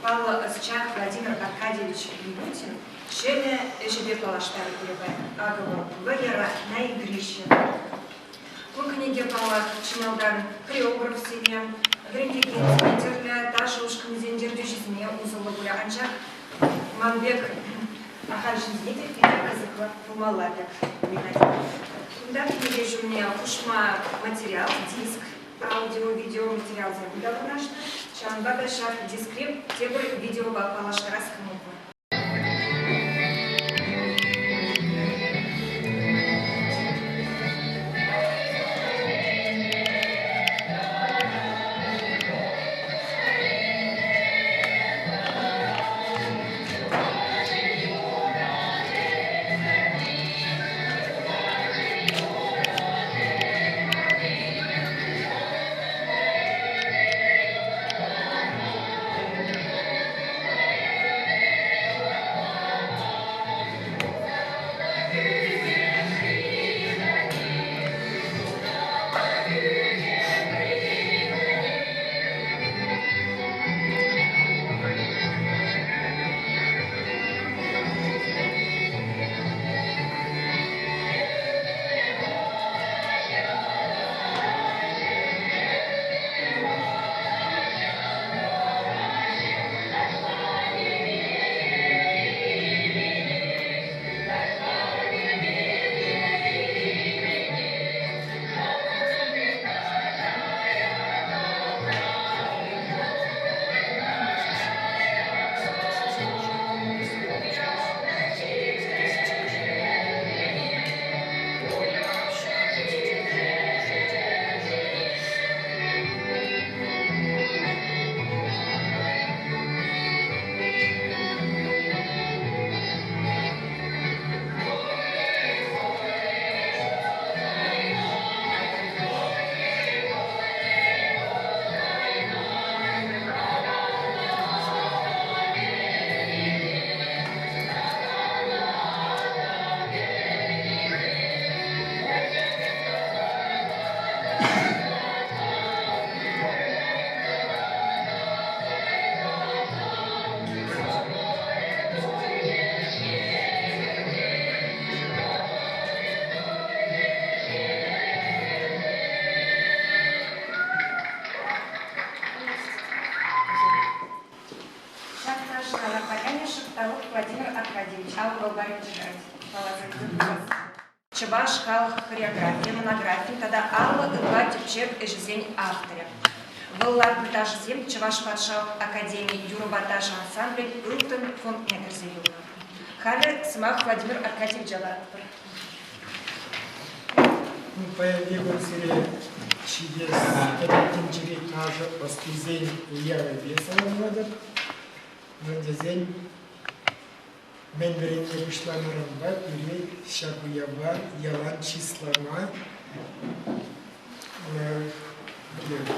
Паллӑ ӑсчах Владимир Аркадьевич Лигутин ҫӗнӗ ӗҫӗпе паллаштарӗ пулӗ паян. Акӑ вӑл Вӑйӑра на игрище. Ку кӗнеке, паллах, чи малтан хореографсене, вӗрентекенсене, тӗрлӗ ташӑ ушкӑнӗсен ертӳҫисене усӑллӑ пулӗ. Анчах ман пек ахаль ҫынсене те питӗ кӑсӑклӑ пулмалла пек туйӑнать. Кунта кӗнеке ҫумне хушма материал, диск, аудио-видео материалсем те вырнаҫнӑ. Ҫавӑнпа та ҫак дискре тепӗр видеопа паллаштарас кӑмӑл пур. Ҫак ташша лартаканӗ Шӑпталук Владимир Аркадьевич алӑ барӗнче Чӑваш халӑх хореографийӗ, монографийӗн тата 50 ытла тӗпчев ӗҫӗсен авторӗ. Вӑл лартнӑ ташӑсем Чӑваш патшалӑх академи юрӑпа ташӑ ансамблӗн ылтӑн фондне кӗрсе юлнӑ. Халӗ сӑмах Владимир Аркадьевича ларатпӑр. Паянхи кун сире ҫитес пӗтӗм тӗнчери ташӑ ӑстисен уявӗпе саламлатӑп. Мӗн тесен мӗн вӗренме пуҫланӑранпа пире ҫак уява ялан чыслама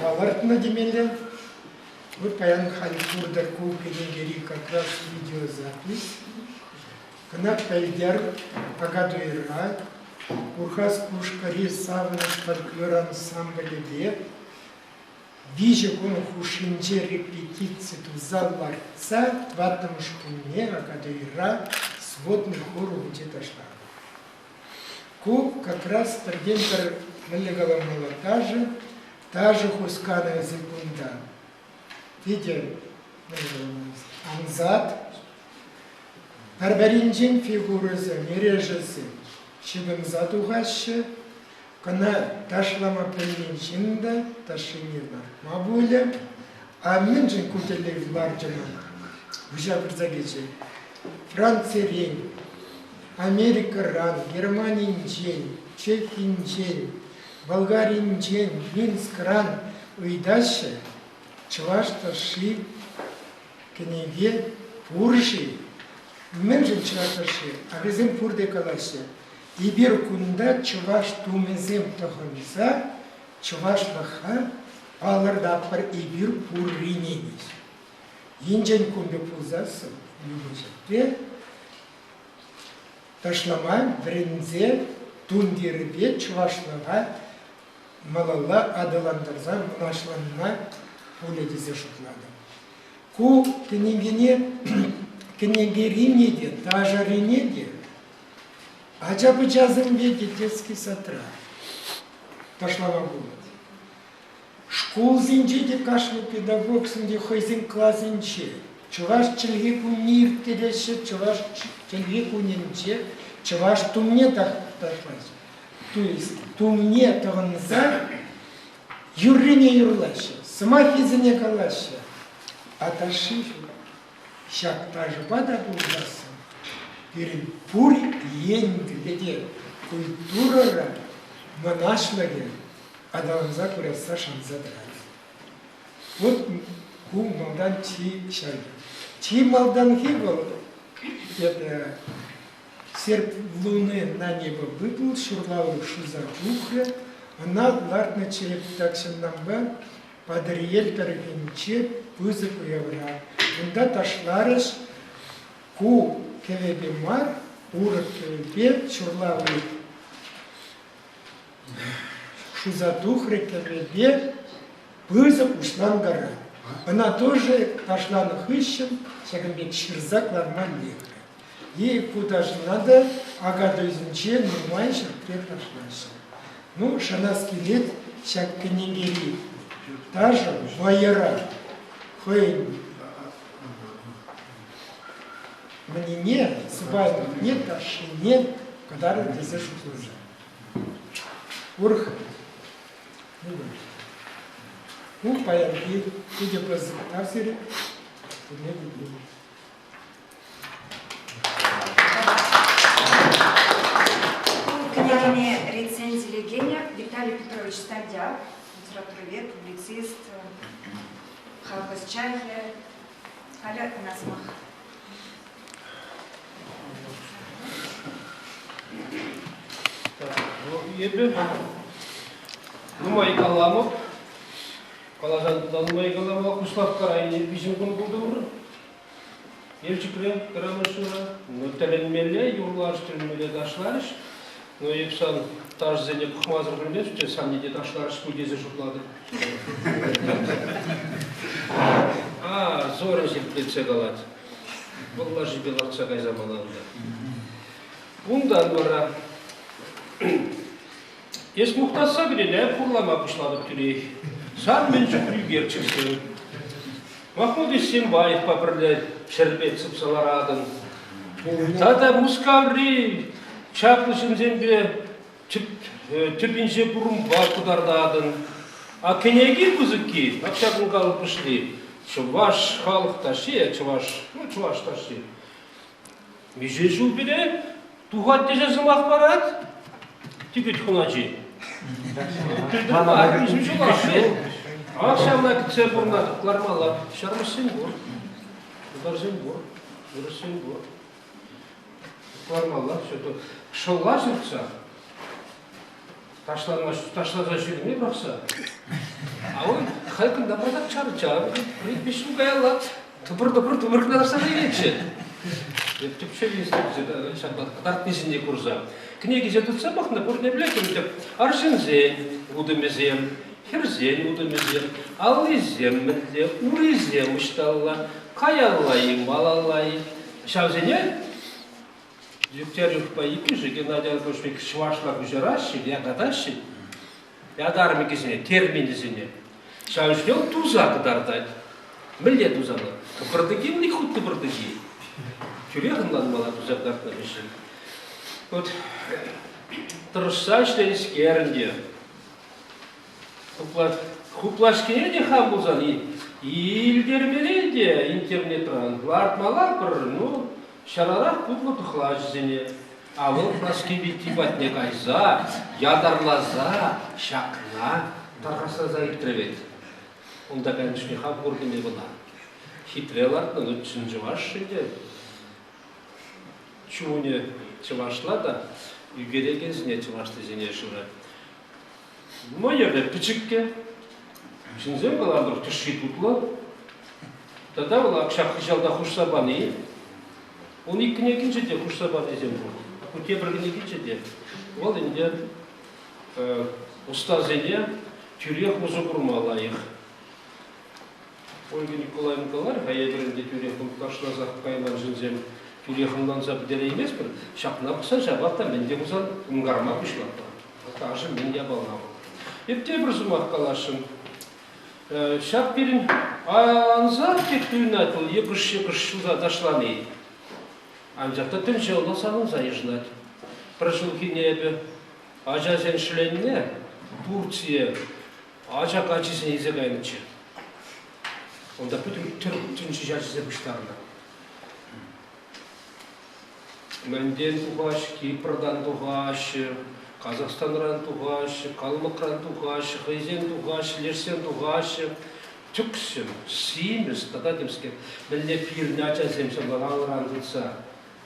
палӑртнӑ темелле. Вот паян халь куртӑр ку кӗнекери как раз видеозапись. Кӑна пӗлтер Акатуйра Урхас Кушкӑри Савӑнӑҫ фольклор ансамблӗпе Виҫӗ кун хушшинче репетици туса лартса тӑваттӑмӗш кунне Акатуйра сводный хор умӗнче ташланӑ. Ку как раз пӗртен-пӗр мӗнле каламалла ташӑ, ташӑ хусканӑвӗсем кунта. Питӗ ансат. Пӗр-пӗринчен фигурӑсем, эрешӗсем ҫыхӑнса тухаҫҫӗ. Кӑна ташлама пӗлмен ҫын та ташшине лартма пулӗ. А мӗншӗн ку тӗллев ларчӗ ман? Пуҫа пырса кӗчӗ. Францирен, Америкӑран, Германинчен, Чехинчен, Болгаринчен, Минскран ыйтаҫҫӗ чӑваш ташши кӗнеке пур-ши? Мӗншӗн чӑваш ташши? А вӗсем пурте калаҫҫӗ. Эпир кунта чӑваш тумӗсем тӑхӑнса чӑвашлӑха палӑртатпӑр эпир пуррине теҫҫӗ. Енчен кун пек пулсассӑн Любӑ ташлама вӗренсе тумтирпе чӑвашлӑха малалла аталантарса мӑнаҫланма пулӗ тесе шутлатӑп. Ку кӗнекене кӗнекерине те, ташӑрине те ача-пӑчасемпе те детский садра ташлама пулать. Шкулсенче те кашни педагогсем те хӑйсен класӗнче чӑваш чӗлхи кунне ирттереҫҫӗ, чӑваш чӗлхи кунӗнче чӑваш тумне ташлаҫҫӗ. То есть тумне тӑхӑнса юррине юрлаҫҫӗ, сӑмахӗсене калаҫҫӗ. А ташши ҫук. Ҫак ташӑпа та пулсассӑн пирӗн пур енлӗ те культурӑра мӑнаҫлӑхӗ аталанса пырасса шанса тӑрать. Вот ку малтан чи ҫав. Чи малтанхи вӑл это серп луны на небо выплыл, ҫурла шуса тухрӗ. Ӑна лартнӑ череп тахҫантанпа Патӑрьел тӑрӑхӗнче пысӑк уявра. Унта ташларӗҫ ку кӗвӗпе мар, урӑх кӗвӗпе ҫурла Шуса тухрӗ кӗвӗпе пысӑк уҫланкӑра. Ӑна тоже ташланӑ хыҫҫӑн ҫакӑн пек ҫырса кӑларма лекрӗ. И ку ташӑна та Акатуйсенче нумай ҫӗртре ташлаҫҫӗ. Ну, шанас килет, ҫак кӗнекери ташӑ вӑйӑра хӑйӗн мӗнне, сӑпайлӑхне, ташшине кӑтартӗ тесе шутласа. Урӑх ку паянхи питӗ пысӑк тав сире. Пурне те Кӗнекене рецензилекенӗ Виталий Петрович Стадяк, литературовед, публицист, халӑх ӑсчахӗ. Халӗ ӑна сӑмах. Эпӗ нумай каламӑп. Каласан та нумай калама Куславкка районӗ виҫӗм кун пултӑмӑр. Елчӗкре пӗрремӗш ҫура. Ну, тӗлӗнмелле юрларӗҫ, тӗлӗнмелле ташларӗҫ. Ну, эп сан ташӑсене пӑхмасӑр пӗлместӗп, санне те ташларӗҫ пуль тесе шутлатӑп. А, Зорин ҫирӗплетсе калать. Вӑл лашипе лартса кайса мана унта. Унтан вара эс мухтасса пире хурлама пуҫлатӑп тӳрех. Сан мӗн чухлӗ ӳкерчӗксем. Махмуд Исимбаевпа пӗрле шерпет сыпса ларатӑн. Тата Мускаври чаплӑ ҫынсемпе тӗпӗнче курӑмпа кӑтартатӑн. А кӗнеки пысӑкки, ак ҫакӑн калӑпӑшли, чӑваш халӑх ташши, чӑваш, ну, чӑваш ташши. Миҫе ҫул пире тухать тесе сӑмах парать? Тикӗт хуначи. Миҫе ҫул Ак ҫавна кӗтсе пурӑнатӑп, кӑлармалла. Ҫармӑссем пур, тутарсем пур, вырӑссем пур. Кӑлармалла все то. Шӑлла ҫыртса, ташлама, ташласа ҫӳреме пӑрахса. А он халь кунта пӑртак чарча, пӗр ҫул каялла тӑпӑр-тӑпӑр-тӑпӑр кӑна ларса илетчӗ. Тӗпчев институчӗ ҫапла кӑтартнисене курса. Кӗнекесене тытса пӑхнӑ, пурне пӗлетӗп тӗп арҫынсен утӑмӗсем, хӗрсен утӑмӗсем, аллисем мӗнле, урисем ӑҫталла, каялла-и, малалла-и. Ҫавсене Дегтяревпа иккӗшӗ Геннадий Анатольевич чӑвашла куҫараҫҫӗ, якатаҫҫӗ ятармикӗсене, терминӗсене. Ҫав ӗҫне вӑл туса кӑтартать. Мӗнле туса? Тӑпӑртӑки мӗн хут тӑпӑртӑки. Тӳрех ӑнланмалла туса кӑтартнӑ хыҫҫӑн. Вот тӑрӑшса ӗҫленӗскер ӗнтӗ. Хуплашкине те хам пулсан илтермелле те интернетран лартмалла пӗр, ну, ҫарарах путлӑ тӑхлачӗсене. А вӑл Праски Витти патне кайса, ятарласа ҫакна тархасласа ыйтрӗ вӗт. Унта кайнӑ чухне хам куртӑм эп ӑна. Хитре лартнӑ, ну, чӑн чӑваш ӗнтӗ. Чунӗ чӑвашла та, ӳкерекенсене чӑвашлисене шырать. Мӑйӑрӗ пӗчӗккӗ, ҫынсем каланӑ тӗшши тутлӑ. Тата вӑл ак ҫак хыҫалта хушса пани, ун ик кӗнекинче те хушса панисем пур. Ку тепӗр кӗнекинче те. Вӑл ӗнтӗ ӑстасене тӳрех усӑ курма лайӑх. Ольга Николаевна каларӗ-ха, эпир ӗнтӗ тӳрех ташласах кайман ҫынсем тӳрех ӑнланса пӗтерейместпӗр. Ҫакна пӑхсан ҫапах та мӗн те пулсан ӑнкарма пуҫлатпӑр. Ташӑ мӗн япала вӑл. Эп тепӗр сӑмах каласшӑн. Ҫак пирӗн ансат пек туйӑнать вӑл йӑкӑш-йӑкӑш ҫуса ташлани. Анчах та тӗнче ӑна савӑнса йышӑнать. Пӗр ҫулхине эпӗ ачасен членне Турцие ача каччисене илсе кайнӑччӗ. Унта пӗтӗм тӗрӗк тӗнчи ачисем пуҫтарнӑ. Мӗнтен тухаҫ, Кипртан тухаҫҫӗ, Казахстанран тухаҫҫӗ, Калмӑкран тухаҫҫӗ, хӑйсем тухаҫҫӗ, лешсем тухаҫҫӗ. Тӗксӗм, симӗс тата темскер. Мӗнле пирӗн ачасем ҫапла алран тытса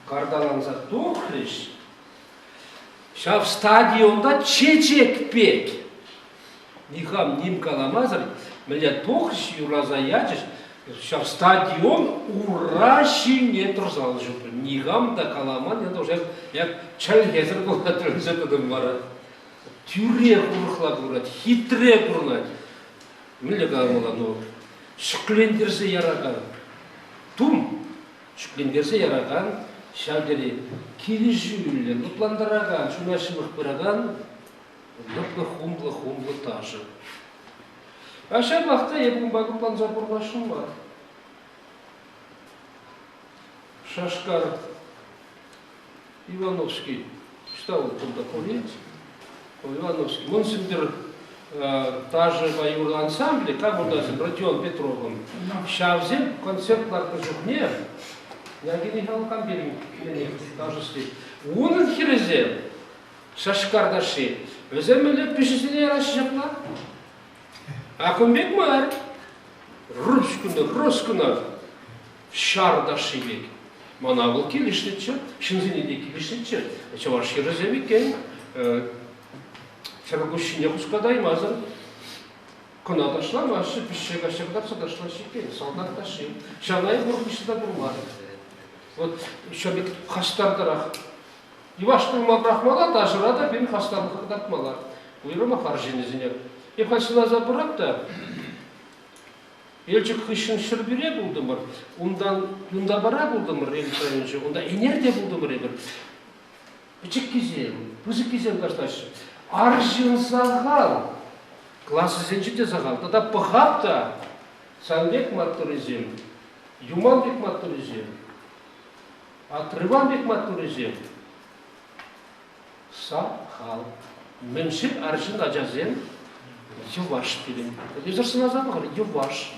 карталанса тухрӗҫ, ҫав стадионта чечек пек никам ним каламасӑр мӗнле тухрӗҫ, юрласа ячӗҫ, ҫав стадион ура ҫине тӑрса ҫупрӗ. Никам та каламан, я тоже як чӗлхесӗр пулса тӗлӗнсе тӑтӑм вара. Тӳрех урӑхла курать, хитре курӑнать. Мӗнле каламалла, ну, ҫӗклентерсе яракан тум, ҫӗклентерсе яракан ҫав тери килӗшӳллӗ, лӑплантаракан, чуна ҫывӑх пыракан лӑпкӑ хумлӑ-хумлӑ ташӑ. А ҫапах та эп унпа кӑпланса пурӑнасшӑн мар. Шашкар Ивановский, ӑҫта вӑл кунта пулин? Ивановский. Мӑн Сӗнтӗр ташӑпа юрӑ ансамблӗ, кам унта Родион Петровӑн. Ҫавсем концерт лартнӑ чухне Ягини Халкан пирӗн ташӑсти. Унӑн хӗрӗсем Шашкар ташши. Вӗсем мӗнле пӗҫӗсене яраҫҫӗ ҫапла? А кун пек мар. Русь кӑна, рус кӑна. Ҫар ташши пек. Мана вӑл килӗшнӗччӗ, ҫынсене те килӗшнӗччӗ. Чӑваш хӗрӗсем иккен чӗркуҫҫине хускатаймасӑр кӑна ташламаҫҫӗ, пӗҫҫе каҫҫа кӑтартса ташлаҫҫӗ иккен, салтак ташши. Ҫавна эпир хыҫҫӑн та курман. Вот ҫав пек хастартарах Йӑваш пулма пӑрахмалла, ташӑра та пирӗн хастарлӑха кӑтартмалла. Уйрӑмах арҫынӗсене. Эп халь сӑнаса пырап та, Елчӗк хыҫҫӑн Ҫӗрпӳре пултӑмӑр, унтан Юнтапара пултӑмӑр Елчӗк районӗнче, унта Ӗнер те пултӑмӑр эпир. Пӗчӗккисем, пысӑккисем ташлаҫҫӗ. Арҫын сахал, классӗсенче те сахал. Тата пӑхап та, сан пек маттуррисем, Юман пек маттуррисем, Отрыван пек маттуррисем сахал. Мӗншӗн арҫын ачасем йӑваш пирӗн? Эсир сӑнаса пӑхӑр, йӑваш.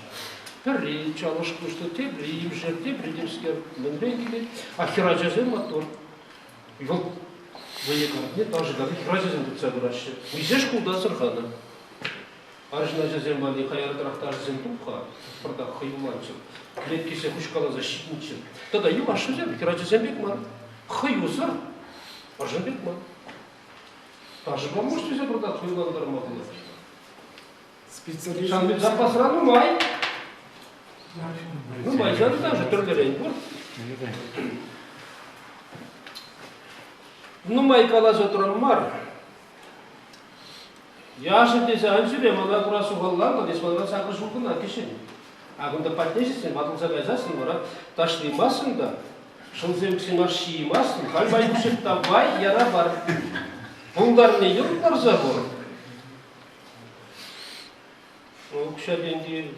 Пӗри чалӑш куҫлӑ, тепри имшер, тепри темскер. Мӗнрен килет? А хӗрачасем маттур. Вӑл вӑйӑ картне, ташӑ картне хӗрачасем тытса пыраҫҫӗ. Миҫе шкулта асӑрханӑ. Арҫын ачасем валли хаяртарах ташӑсем туп-ха, пӑртак хӑюланчӑр, кӗлеткесе хуҫкаласа ҫитнӗччӗ. Тата йӑваш вӗсем, хӗрачасем пек мар. Хӑюсӑр, арҫын пек мар. Ташӑпа муш тесе пӑртак хӑюлантарма пулать. Специалист. Ҫавӑн пек запасра нумай. Нумай ҫав ташӑ тӗрлӗрен пур. Нумай каласа тӑрам мар. Яшӑ тесе ан ҫӳре, мана кура сухалланӑ, эс манран сакӑр ҫул кӑна кӗҫӗн. А кунта патне ҫитсен ватӑлса кайсассӑн вара ташлимастӑн та, шӑлсем кӗсен ҫиймастӑн, халь май кушек давай яра пар. Пултарни йӑлт ларса пур. Укҫа-тенкӗ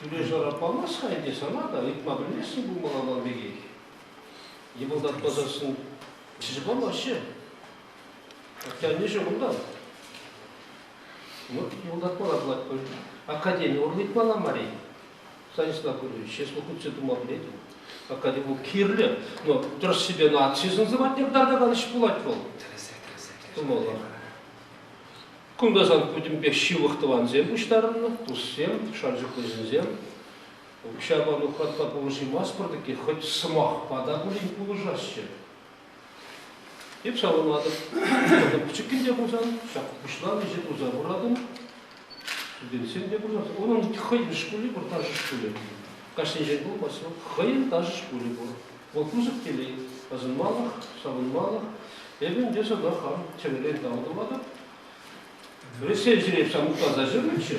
тӳре-шара памасть-ха ӗнтӗ сана та, ыйтма пӗлместӗн пулмалла ман пекех. Йӑпӑлтатмасассӑн чӗчӗ памаҫҫӗ. Атте-анне ҫук унта. Ну, йӑлтатмалла пулать пуль. Академи урлӑ ыйтмалла мар-и? Станислав Гурьевич, если хутсе тума пӗлетӗн. Академи вӑл кирлӗ, но тӗрӗссипе наци сӑн-сӑпатне кӑтартакан ӗҫ пулать вӑл. Тумалла. Кунта сан пӗтӗмпех ҫывӑх тӑвансем пуҫтарӑннӑ, туссем, шанчӑклӑ ҫынсем. Укҫапа нухратпа пулӑшаймастпӑр таки, хоть сӑмахпа та пулин пулӑшасчӗ. Эп савӑнатӑп. Пӗчӗккӗн те пулсан, ҫак пуҫланӑ ӗҫе туса пыратӑн. Студентсем те пулсан, унӑн хӑйӗн шкулӗ пур, ташӑ шкулӗ. Кашнинчен пулмасть вӑл, хӑйӗн ташӑ шкулӗ пур. Вӑл пысӑк телей, асӑнмалӑх, савӑнмалӑх. Эпӗ ӗнтӗ сана хам чӗререн тав тӑватӑп. Ресей ҫине мухтаса ҫырнӑччӗ.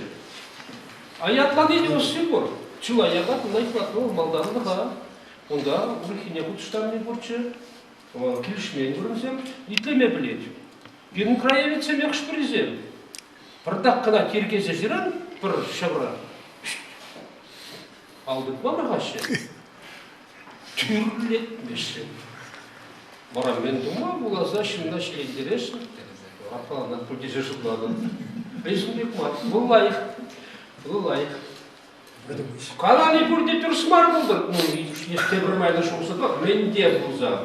А ятланин усси пур. Чылай ятлать, лайӑхлатнӑ вӑл малтанлӑха. Унта урӑххине хутӑштарни пурччӗ. Килӗшмен вырӑнсем итлеме пӗлет. Пирӗн краеведсем хӑш-пӗрисем пӑртак кӑна тиркесе ҫыран пӗр ҫавра. Ал тытма пӑрахаҫҫӗ. Тӳрлетмеҫҫӗ. Вара мӗн тума вуласа ҫынна ҫилентересшӗн? Аппаланать пуль тесе шутлатӑн. Эсӗ пек мар. Вӑл лайӑх. Вӑл лайӑх. Калани пурте тӗрӗс мар пултӑр. Ну, тепӗр майлӑ шухӑшла пӑх. Мӗн те пулсан,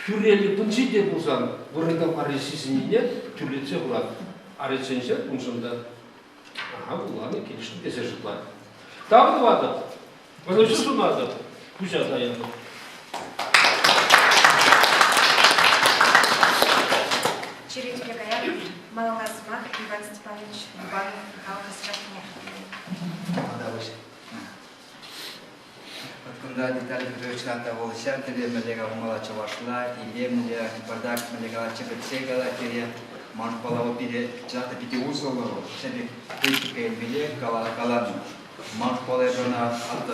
хӳреллӗ пӑнчи те пулсан вырӑнта марри сисӗннине тӳрлетсе хурать. Арӗсенче уншӑн та Ага, вуланӑ, килӗшнӗ тесе шутлать. Тав тӑватӑп, ӑнӑҫу сунатӑп, пуҫа таятӑп. Черетпе каяр малалла сӑмах Иван Степанович Дубанов халӑх ӑсчахне. Кунта Виталий Петрович та вӑл ҫав тӗле мӗнле каламалла чӑвашла, илемлӗ, пӑртак мӗнле калать, чӗпӗтсе калать пире. Ман шутпала вӑл пире чӑнах та питӗ усӑллӑ вӑл. Ҫав пек критика илмелле каланӑ. Ман шутпала эпӗ ӑна аттӑ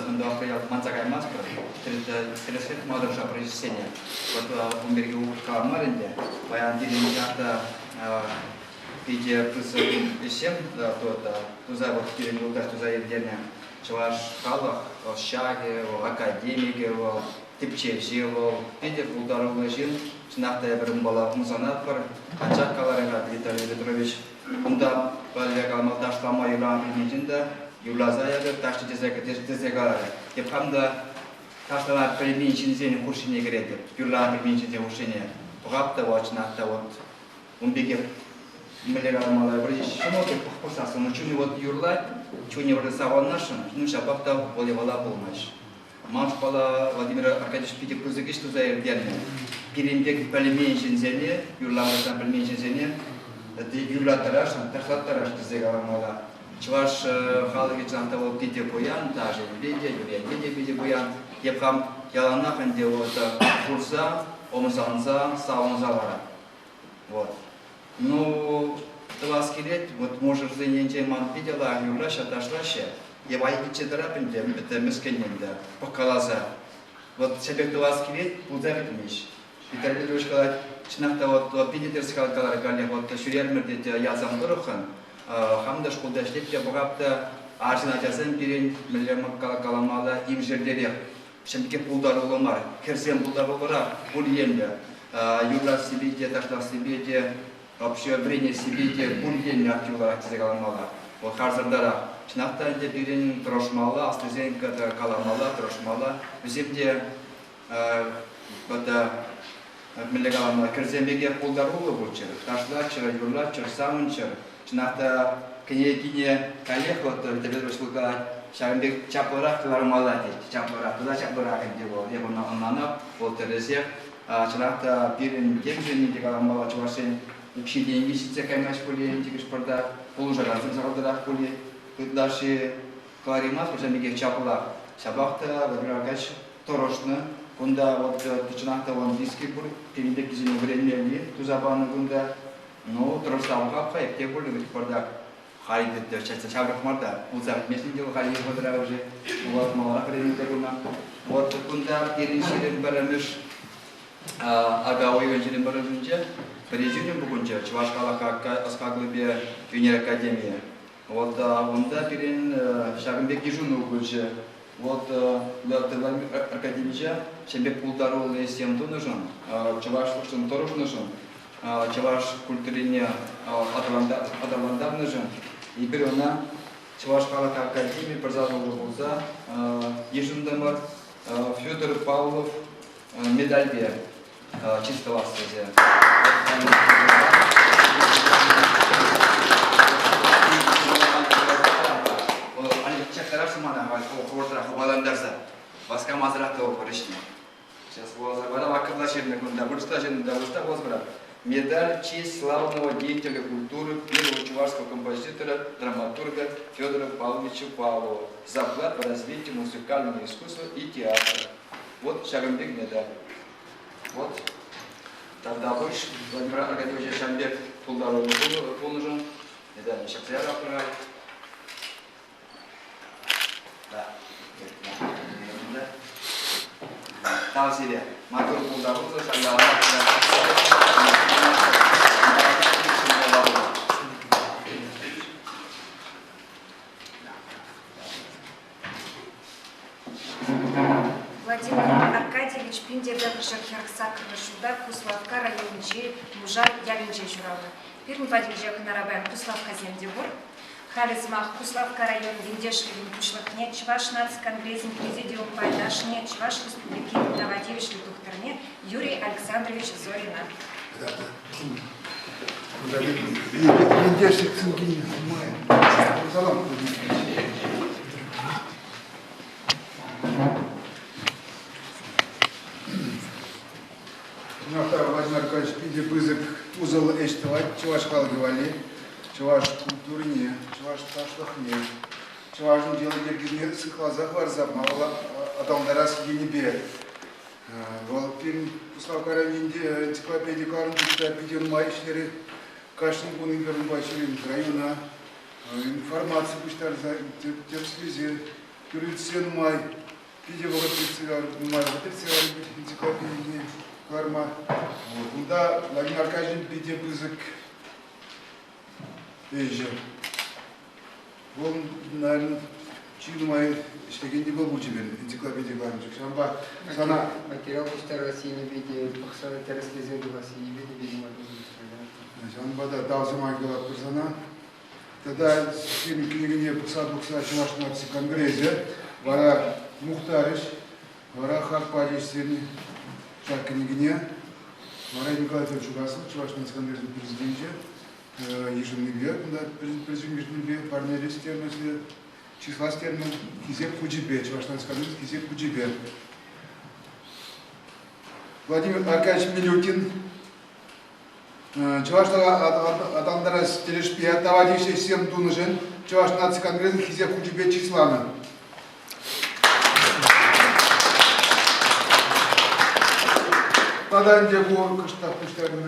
манса каймастпӑр. Тӗрӗслет малтанша профессисене. Вот ун пирки упӑшка мар ӗнтӗ. Паян пирӗн чӑнах та питӗ пысӑк ӗҫсем туса вот пирӗн юлташ туса ирттернӗ. Чӑваш халӑх ӑсчахӗ вӑл, академикӗ вӑл, тӗпчевҫи вӑл, питӗ пултаруллӑ ҫын. Чӑнах та эпир унпала ӑмсанатпӑр. Анчах каларӗ-ха Виталий Петрович, унта пӗрле калама ташлама юран пӗлмен ҫын та юрласа ятӑр, ташши тесе, тесе каларӗ. Эп хам та ташлама пӗлмен ҫынсен хушшине кӗретӗп, юрлама пӗлмен ҫынсен хушшине. Пӑхап та вот, чӑнах та вот Ун пекех мӗнле каламалла, вроде ҫӑмӑл пек пӑхсассӑн, но чунӗ вот юрлать, чунӗ вроде савӑнасшӑн, ну ҫапах та волейбола пулмасть. Ман школа Владимир Аркадьевич питӗ пысӑк ӗҫ туса ирттернӗ. Пирӗн пек пӗлмен ҫынсене, юрламасан пӗлмен ҫынсене юрлаттарасшӑн, ташлаттарасшӑн тесе каламалла. Чӑваш халӑхӗ чӑнах та вӑл питӗ пуян, ташӑ-енпе те, юрӑ-енпе те питӗ пуян. Эп хам яланах ӗнтӗ вот курса, ӑмсанса, савӑнса ларап. Вот. Ну, тӑвас килет, вот мӑшӑрсен енчен ман питӗ лайӑх юрлаҫҫӗ, ташлаҫҫӗ. Эп айккинче тӑрап ӗнтӗ, ӗнтӗ мӗскӗннӗн те, пӑхкаласа. Вот ҫапах тӑвас килет, пулса пӗтмест. Виталий Петрович калать, чӑнах та вот питӗ тӗрӗс каларӗ каллех, вот ҫӳрерӗмӗр тет ялсем тӑрӑххӑн. Хам та шкулта ӗҫлеп те пӑхап та, арҫын ачасем пирӗн мӗнле каламалла имшертерех. Ҫемье пултаруллӑ мар, хӗрсем пултаруллӑрах пур енлӗ. Юрлассипе те, ташлассипе те, вообще вӗренессипе те пур енлӗ активлӑрах тесе каламалла. Вӑл харсӑртарах. Чӑнах та ӗнтӗ пирӗн тӑрӑшмалла, аслисен каламалла, тӑрӑшмалла. Вӗсем те мӗнле каламалла, хӗрсем пекех пултаруллӑ пулччӑр, ташлаччӑр, юрлаччӑр, савӑнччӑр. Чӑнах та кӗнекине каллех вот Петр калать, ҫакӑн пек чаплӑрах кӑлармалла тет. Чаплӑрах, тата чаплӑрах ӗнтӗ вӑл. Эп ӑна ӑнланап, вӑл тӗрӗсех. Чӑнах та пирӗн темшӗн те каламалла чӑвашсен укҫи-тенки ҫитсе каймасть пулӗ ӗнтӗ кӑшпӑрта, пулӑшакансем сахалтарах пулӗ. Ытлашши кӑлараймасть ҫавӑн пекех чаплӑрах. Ҫапах та Владимир Аркадьевич тӑрӑшнӑ. Кунта вот чӑнах та вон диски пур, пирӗн пеккисене вӗренмелли туса панӑ кунта. Ну, тӑрӑшса пӑхап-ха, эп те пулӗ вӗт пӑртак. Халь те ҫамрӑк мар та, пулса пӗтмесен те халь вӑхӑтра уже вот маларах вӗреннӗ пулнӑ. Вот кунта пирӗн 21-мӗш ака уйӑхӗн 21-мӗшӗнче президиум пухӑнчӗ Чӑваш халӑх ӑс-хакӑлӗпе ӳнер академийӗ. Вот унта пирӗн ҫакӑн пек йышӑну пулчӗ. Вот Владимир Аркадьевича ҫын пек пултаруллӑ ӗҫсем тунӑшӑн, чӑвашлӑхшӑн тӑрӑшнӑшӑн чӑваш культурине аталантарнӑшӑн эпир ӑна Чӑваш халӑх академи пӗрсасӑллӑ пулса йышӑнтӑмӑр. Федор Павлов медальпе чыс тӑвас тесе. Чактарасшӑн мана хӑвӑртрах хӑпалантарса васкамасӑрах тӑвӑпӑр ӗҫне. Сейчас вуласа парам, аккӑрла ҫырнӑ кунта, вырӑсла ҫырнӑ та, вырӑсла вуласа парам. Медаль честь славного деятеля культуры, первого чувашского композитора, драматурга Федора Павловича Павлова за вклад в развитие музыкального искусства и театра. Вот ҫакӑн пек медаль. Вот. Тавтапуҫ Владимир Аркадьевича ҫавӑн пек пултаруллӑ пулнӑшӑн. Медаль ҫакса яратпӑр. Тав сире. Маттур пултаруллӑ ҫанталӑка Владимир Аркадьевич 1948 ҫулта Куславкка районӗнчи Мушар ялӗнче ҫуралнӑ. Пирӗн патӗнче кӑнарапа Куславккасем те пур. Халӗ сӑмах Куславкка район ентешлӗхӗн пуҫлӑхне, Чӑваш наци конгресӗн президиум пайташне, Чӑваш Республикин тава тивӗҫлӗ тухтӑрне Юрий Александрович Зорина. Ентешлӗх ссылкине нумай. Салам. Чӑнах та, Владимир Аркадьевич питӗ пысӑк усӑллӑ ӗҫ тӑвать чӑваш халӑхӗ валли, чӑваш культурине, чӑваш ташлӑхне, чӑвашӑн йӑли-йӗркине сыхласа хӑварса малалла аталантарас енӗпе. Вӑл пирӗн Куславкка районӗнчи энциклопеди кӑларӑмӗнче питӗ нумай ӗҫлерӗ. Кашни кун эпир унпа ҫӳрен района информаци пуҫтарса, тӗрӗслесе, тӳрлетсе нумай питӗ вӑхӑт иртсе нумай вӑхӑт иртсе энциклопедине кӑларма. Унта Владимир Аркадьевич питӗ пысӑк ӗҫӗ. Вӑл, наверное, чи нумай ӗҫлекен те вӑл пулчӗ пирӗн энциклопеди кӑларнӑ. Ҫавӑнпа сана материал пуҫтарас енӗпе те, пӑхса тӗрӗслесе тухас енӗпе те питӗ нумай Ҫавӑнпа та тав сӑмахӗ калатпӑр сана. Тата сирӗн кӗнекене пӑхса тухса Чӑваш наци конгресӗ вара мухтарӗҫ, вара хак пачӗҫ сирӗн ҫак кӗнекене. Вара Николай Федорович Угаслов, Чӑваш наци конгресӗн президенчӗ, йышӑннипе, кунта президент йышӑннипе парнелес терӗмӗр сире, чыслас терӗмӗр Хисеп хучӗпе, Чӑваш наци конгресӗн Хисеп хучӗпе. Владимир Аркадьевич Милютин Чӑвашла аталантарас тӗлӗшпе тава тивӗҫлӗ ӗҫсем тунӑшӑн Чӑваш наци конгресӗн Хисеп хучӗпе чысланӑ. Тата ӗнтӗ ку кӑштах пуҫтарнӑ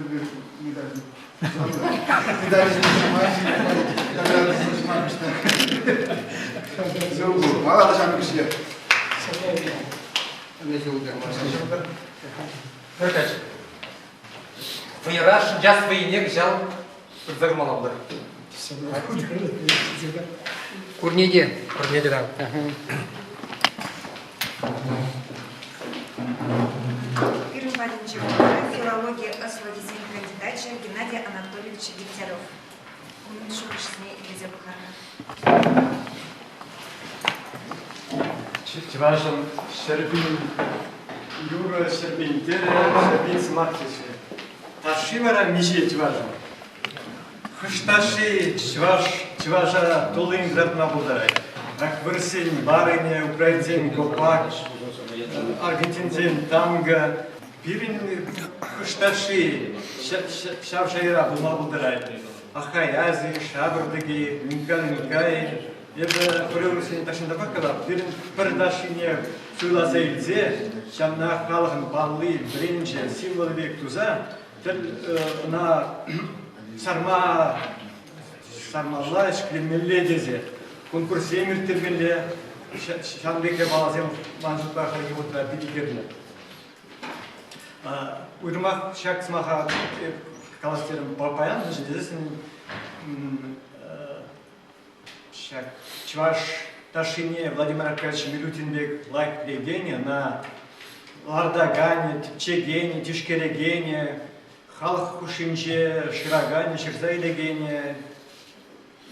медаль. Медаль Мала та ҫамрӑк ӗҫле. Вӑйӑра шӑнчас вӑййине кӑҫал пырса курмалла пултӑр. Курне те. Курне те, да. Пирӗн патӗнче филологи ӑслӑхӗсен кандидачӗ Геннадий Анатольевич Дегтярев. Унӑн шухӑшӗсене итлесе пӑхар-ха. Чӑвашӑн 100 000 юрӑ, 100 000 тӗрӗ, 100 000 сӑмах теҫҫӗ. Ташши вара миҫе чӑвашӑн? Хӑш ташши чӑваш чӑваша туллин кӑтартма пултарать? Ак вырӑссен барынӗ, украинсен гопак, аргентинсен танго. Пирӗн хӑш ташши ҫав шайра пулма пултарать? Ахаязи, Шапӑртӑки, Минкай-Минкай. Эпӗ хореографсене тахҫантанпах калап, пирӗн пӗр ташшине суйласа илсе, ҫавна халӑхӑн палли, бренчӗ, символӗ пек туса, ӑна сарма, сармалла, ҫӗкленмелле тесе конкурссем ирттермелле. Ҫавӑн пек япаласем ман шутпа хальхи вӑхӑтра питӗ кирлӗ. Уйрӑмах ҫак сӑмаха калас терӗм паян, мӗншӗн тесессӗн ҫак чӑваш ташшине Владимир Аркадьевич Милютин пек лайӑх пӗлекенӗ, ӑна лартаканӗ, тӗпчекенӗ, тишкерекенӗ, халӑх хушшинче шыраканӗ, ҫырса илекенӗ,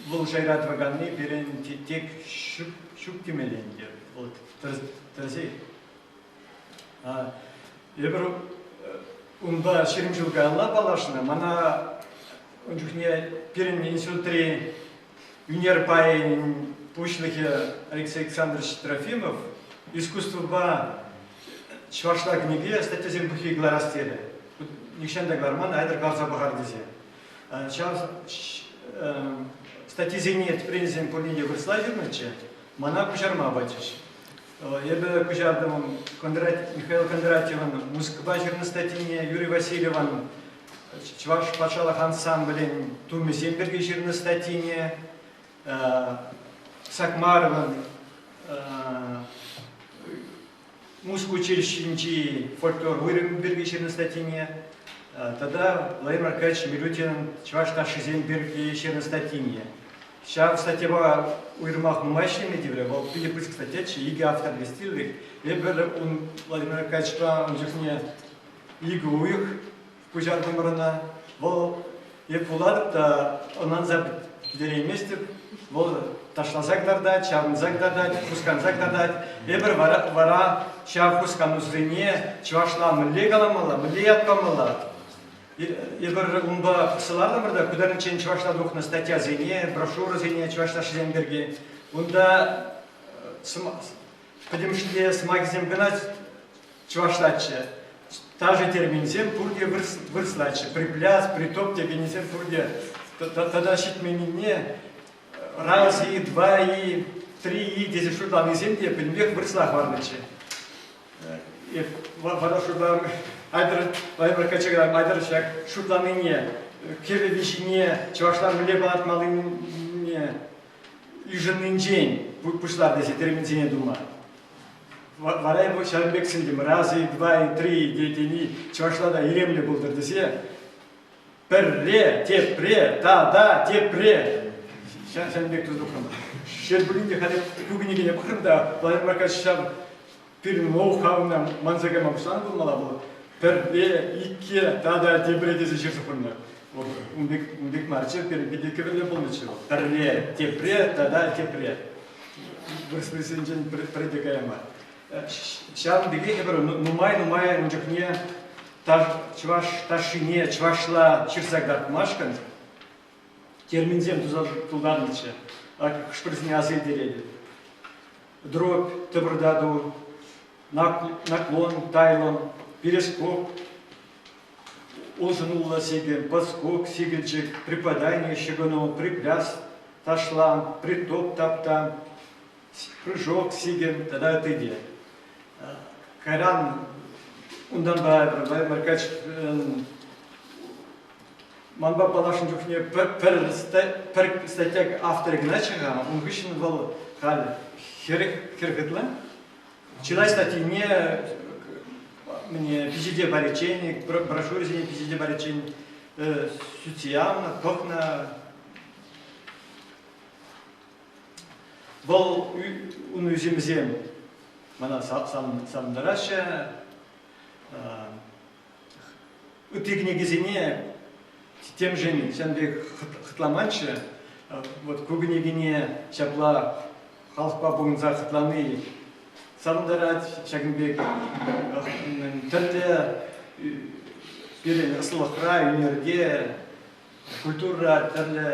вӑл шайра тӑваканни пирӗн тек ҫук темелле ӗнтӗ. Вӑл тӗрӗсех. Эпир унпа 20 ҫул каялла паллашнӑ. Мана ун чухне пирӗн институтри ӳнер пайӗн пуҫлӑхӗ Алексей Александрович Трофимов искусствӑпа чӑвашла кӗнеке статьясем пуххи кӑларас терӗ. Нихҫан та кӑларман, айтӑр кӑларса пӑхар тесе. Ҫав статьисене тӗпренсен пурне те вырӑсла ҫырнӑччӗ, мана куҫарма пачӗҫ. Эпӗ куҫартӑм Михаил Кондратьевӑн музыкӑпа ҫырнӑ статйине, Юрий Васильевӑн Чӑваш патшалӑх ансамблӗн тумӗсем пирки ҫырнӑ статйине, Сакмаровӑн Музыка училищинчи фольклор уйрӑмӗ пирки ҫырнӑ статйине тата Владимир Аркадьевич Милютинӑн чӑваш ташшисем пирки ҫырнӑ статйине. Ҫав статьяпа уйрӑмах нумай ӗҫлеме тиврӗ. Вӑл питӗ пысӑк статьяччӗ, икӗ автор листиллӗх. Эпир ун Владимир Аркадьевичпа ун чухне икӗ уйӑх пуҫартӑмӑр ӑна. Вӑл эп вулатӑп та ӑнланса пӗтерейместӗп. Вӑл ташласа кӑтартать, ҫаврӑнса кӑтартать, хусканса кӑтартать. Эпир вара, вара ҫав хусканусене чӑвашла мӗнле каламалла, мӗнле ят памалла? Эпир унпа пӑхса лартӑмӑр та кутарниччен чӑвашла тухнӑ статьясене, брошюрӑсене чӑваш ташшисем пирки. Унта пӗтӗмӗшле сӑмахӗсем кӑна чӑвашлаччӗ. Ташӑ терминсем пурте вырӑслаччӗ. Припляс, притоп текеннисем пурте тата ҫитменнине раз-и, два-и, три-и тесе шутланисем те пӗтӗмпех вырӑсла хӑварнӑччӗ. Вара шутларӑм, айтӑр, Владимир Кочегаров, айтӑр ҫак шутланине, кӗвӗ виҫине чӑвашла мӗнле палӑртмаллине йышӑннинчен пуҫлар тесе терминсене тума. Вара эпӗ ҫавӑн пек сӗнтӗм, раз и два и три тени чӑвашла та илемлӗ пултӑр тесе пӗрре, тепре, тата, тепре ҫавӑн пек туса тухрӑм. Шел пулин те, халӗ ку кӗнекене пӑхрӑм та, Владимир Маркович ҫав пирӗн ноу-хауна манса кайма пуҫланӑ пулмалла вӑл. Пӗрре, икке, тата тепре тесе ҫырса хунӑ. Вот ун пек, ун пек марччӗ, пирӗн питӗ кӗвӗллӗ пулнӑччӗ вӑл. Пӗрре, тепре, тата тепре. Вырӑслисенчен пӗрре те кая мар. Ҫавӑн пекех эпир нумай-нумай ун чухне чӑваш ташшине чӑвашла ҫырса кӑтартмашкӑн терминсем туса тултарнӑччӗ. Хӑш-пӗрисене аса илтеретӗп. Дробь, тӑпӑртату, наклон, тайлӑм, перископ, улшӑнуллӑ сикӗ, подскок, сикӗлчӗк, припадание, ҫыхӑну, припляс, ташлам, притоп, таптам, прыжок, сикӗм тата ытти те. Кайран унтанпа Владимир Аркадьевич манпа паллашнӑ чухне пӗр, пӗр статья авторӗ кӑначчӗ-ха, ун хыҫҫӑн вӑл халь 40 ытла. Чылай статйине мне пичете париччен, брошюрӑсене пичете париччен сӳтсе явнӑ, пӑхнӑ. Вӑл ун ӳсӗмӗсем мана савӑнтараҫҫӗ. Ытти кӗнекесене темшӗн ҫавӑн пек хӑтламанччӗ. Вот ку кӗнекене ҫапла халӑхпа пухӑнса хӑтланни савӑнтарать. Ҫакӑн пек тӗрлӗ пирӗн ӑслӑлӑхра, ӳнерте, культурӑра тӗрлӗ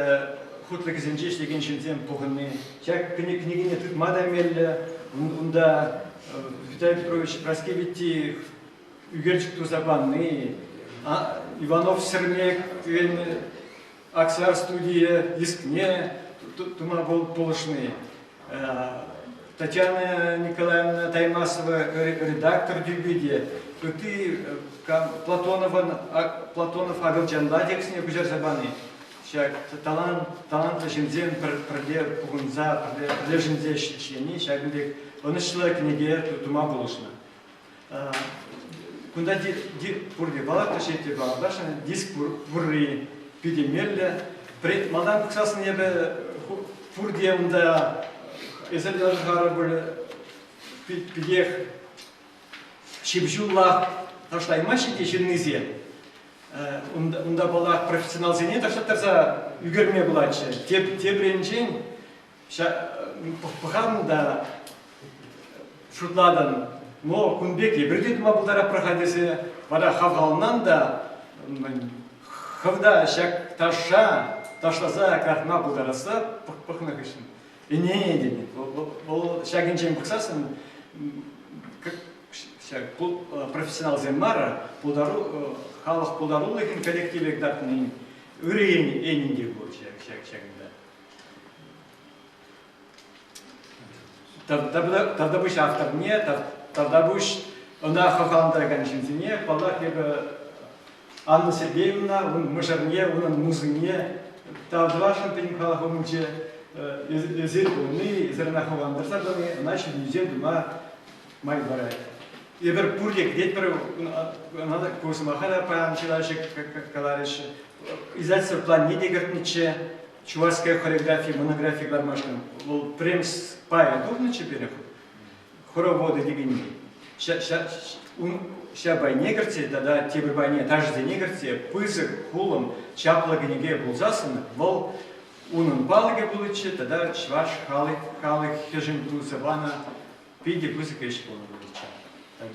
хутлӑхӗсенче ӗҫлекен ҫынсем пухӑнни. Ҫак кӗнекене тытма та меллӗ. Унта Виталий Петрович Праскевитти ӳкерчӗк туса пани, Иванов Сӗрмек Аксар студийӗ дискне тума пулӑшни, Татьяна Николаевна Таймасова редактор тӳпи те, ытти Платоновӑн Платонов акӑлчанла текстне куҫарса пани, ҫак талант, талантлӑ ҫынсем пӗрле пухӑнса, пӗрлешӗнсе ӗҫлени ҫакӑн пек ӑнӑҫлӑ кӗнеке тума пулӑшнӑ. Кунта пурте палӑртнӑ те палӑртасшӑн, диск пурри питӗ меллӗ. Малтан пӑхсассӑн эпӗ пурте унта эсир асӑрхарӑр пуль, питех ҫыпҫуллах ташлаймаҫҫӗ те ҫыннисем. Унта, паллах, профессионалсене ташлаттарса ӳкерме пулатчӗ. Тепринчен пӑхатӑн та шутлатӑн, но кун пек эпир те тума пултаратпӑр-ха тесе вара хавхаланан та хӑв та ҫак ташша ташласа картма пултарасса пӑхнӑ хыҫҫӑн ӗненетӗн. Вӑл ҫакӑнчен пӑхсассӑн ҫак профессионалсем мар, пултару халӑх пултарулӑхӗн коллективӗ кӑтартнин ырӑ енӗ те пур ҫак ҫакӑнта. Тавтапуҫ авторне, тавтапуҫ ӑна хавхалантаракан ҫынсене, паллах, эпӗ Анна Сергеевна, ун мӑшӑрне, унӑн музыне тав тӑвасшӑн пӗтӗм халӑх умӗнче. эсир пулни, эсир ӑна хавхалантарса тӑни ӑна ҫитӗнӳсем тума май парать. Эпир пурте кӗтетпӗр, ӑна та ку сӑмаха та паян чылайӑшӗ каларӗҫ. Издательство планне те кӗртнӗччӗ. Чувашская хореография монографи кӑлармашкӑн вӑл премс пайӗ тухнӑччӗ пирӗн хороводы текенни. Ҫав пайне кӗртсе тата тепӗр пайне ташӑсене кӗртсе пысӑк хулӑм чаплӑ кӗнеке пулсассӑн вӑл унӑн палӑкӗ пулӗччӗ тата чӑваш халӑхӗшӗн туса панӑ питӗ пысӑк ӗҫ пулнӑ пулӗччӗ. Так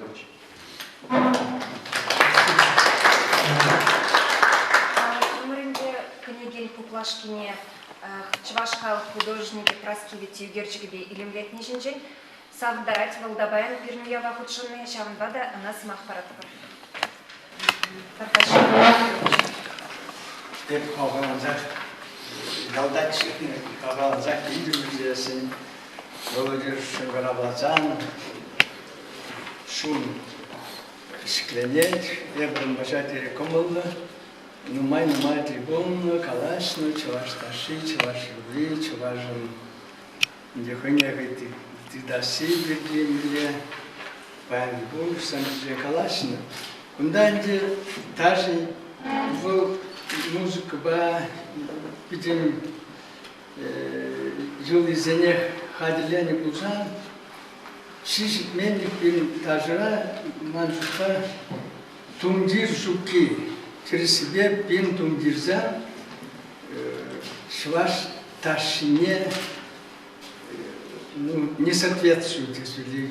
Ӗмӗрӗнче кӗнекен хуплашкине чӑваш халӑх художникӗ Праски Витти ӳкерчӗкӗпе илемлетни ҫинчен савӑнтарать вӑл та паян пирӗн уява хутшӑнни, ҫавӑнпа та ӑна сӑмах паратпӑр. Эп хавхалансах ялтаччӗ, хавхалансах килтӗм тесен, Володя шӑнкӑравласан чун ҫӗкленет, эпӗ унпа тери кӑмӑллӑ. Нумай-нумай тӗл пулнӑ, калаҫнӑ чӑваш ташши, чӑваш юрри, чӑвашӑн ӗнтӗ хӑйне хӑй тытасси пирки мӗнле паянхи пурнӑҫсем пирки калаҫнӑ. Кунта ӗнтӗ ташӑ вӑл музыкӑпа пӗтӗм юлисене хатӗрленӗ пулсан чи ҫитменлӗх пирӗн ташӑра ман шутпа тумтир ҫукки. Тӗрӗссипе пин тумтирсем чӑваш ташшине ну, не соответствует, если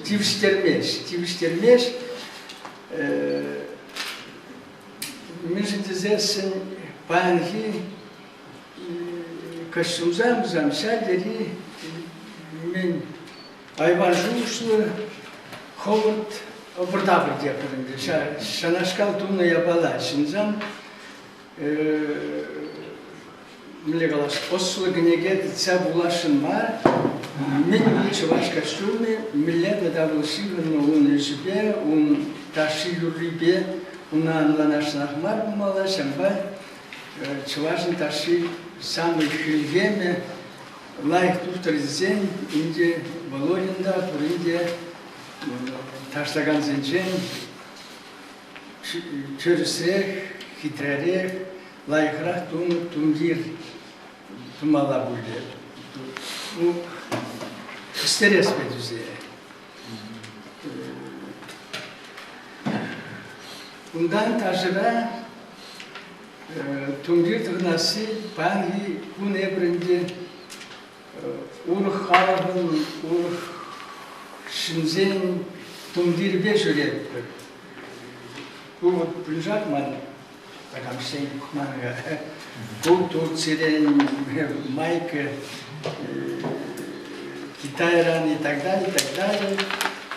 тивӗҫтермест. Тивӗҫтермест. Мӗншӗн тесессӗн паянхи костюмсем вӗсем ҫав тери мӗн айван шухӑшлӑ, хӑвӑрт ӑпӑр-тапӑр тетпӗр ӗнтӗ. Ҫанашкал тунӑ япала ҫынсем мӗнле калас, ӑслӑ кӗнеке тытса вуласшӑн мар. Мӗн чӑваш костюмӗ, мӗнле тата вӑл ҫыхӑннӑ ун ӗҫӗпе, ун ташши-юррипе уна ӑнланасшӑнах мар пулмалла, ҫавӑнпа чӑвашӑн ташши самый хӗлхемӗ, лайӑх тухтӑр тесен ӗнтӗ Володин та пурин те ташлакансенчен тӗрӗсрех, хитререх, лайӑхрах тунӑ тумтир тумалла пулӗ. Ну, ӳстерес пек ӳсе. Унтан ташӑра тумтир тӑхӑнасси паянхи кун эпир ӗнтӗ урӑх халӑхӑн, урӑх ҫынсен тумтирӗпе ҫӳретпӗр. Ку вот пиншак ман такамсен пӑхман-ха. Ку Турцирен майка, Китайран и так далее, и так далее.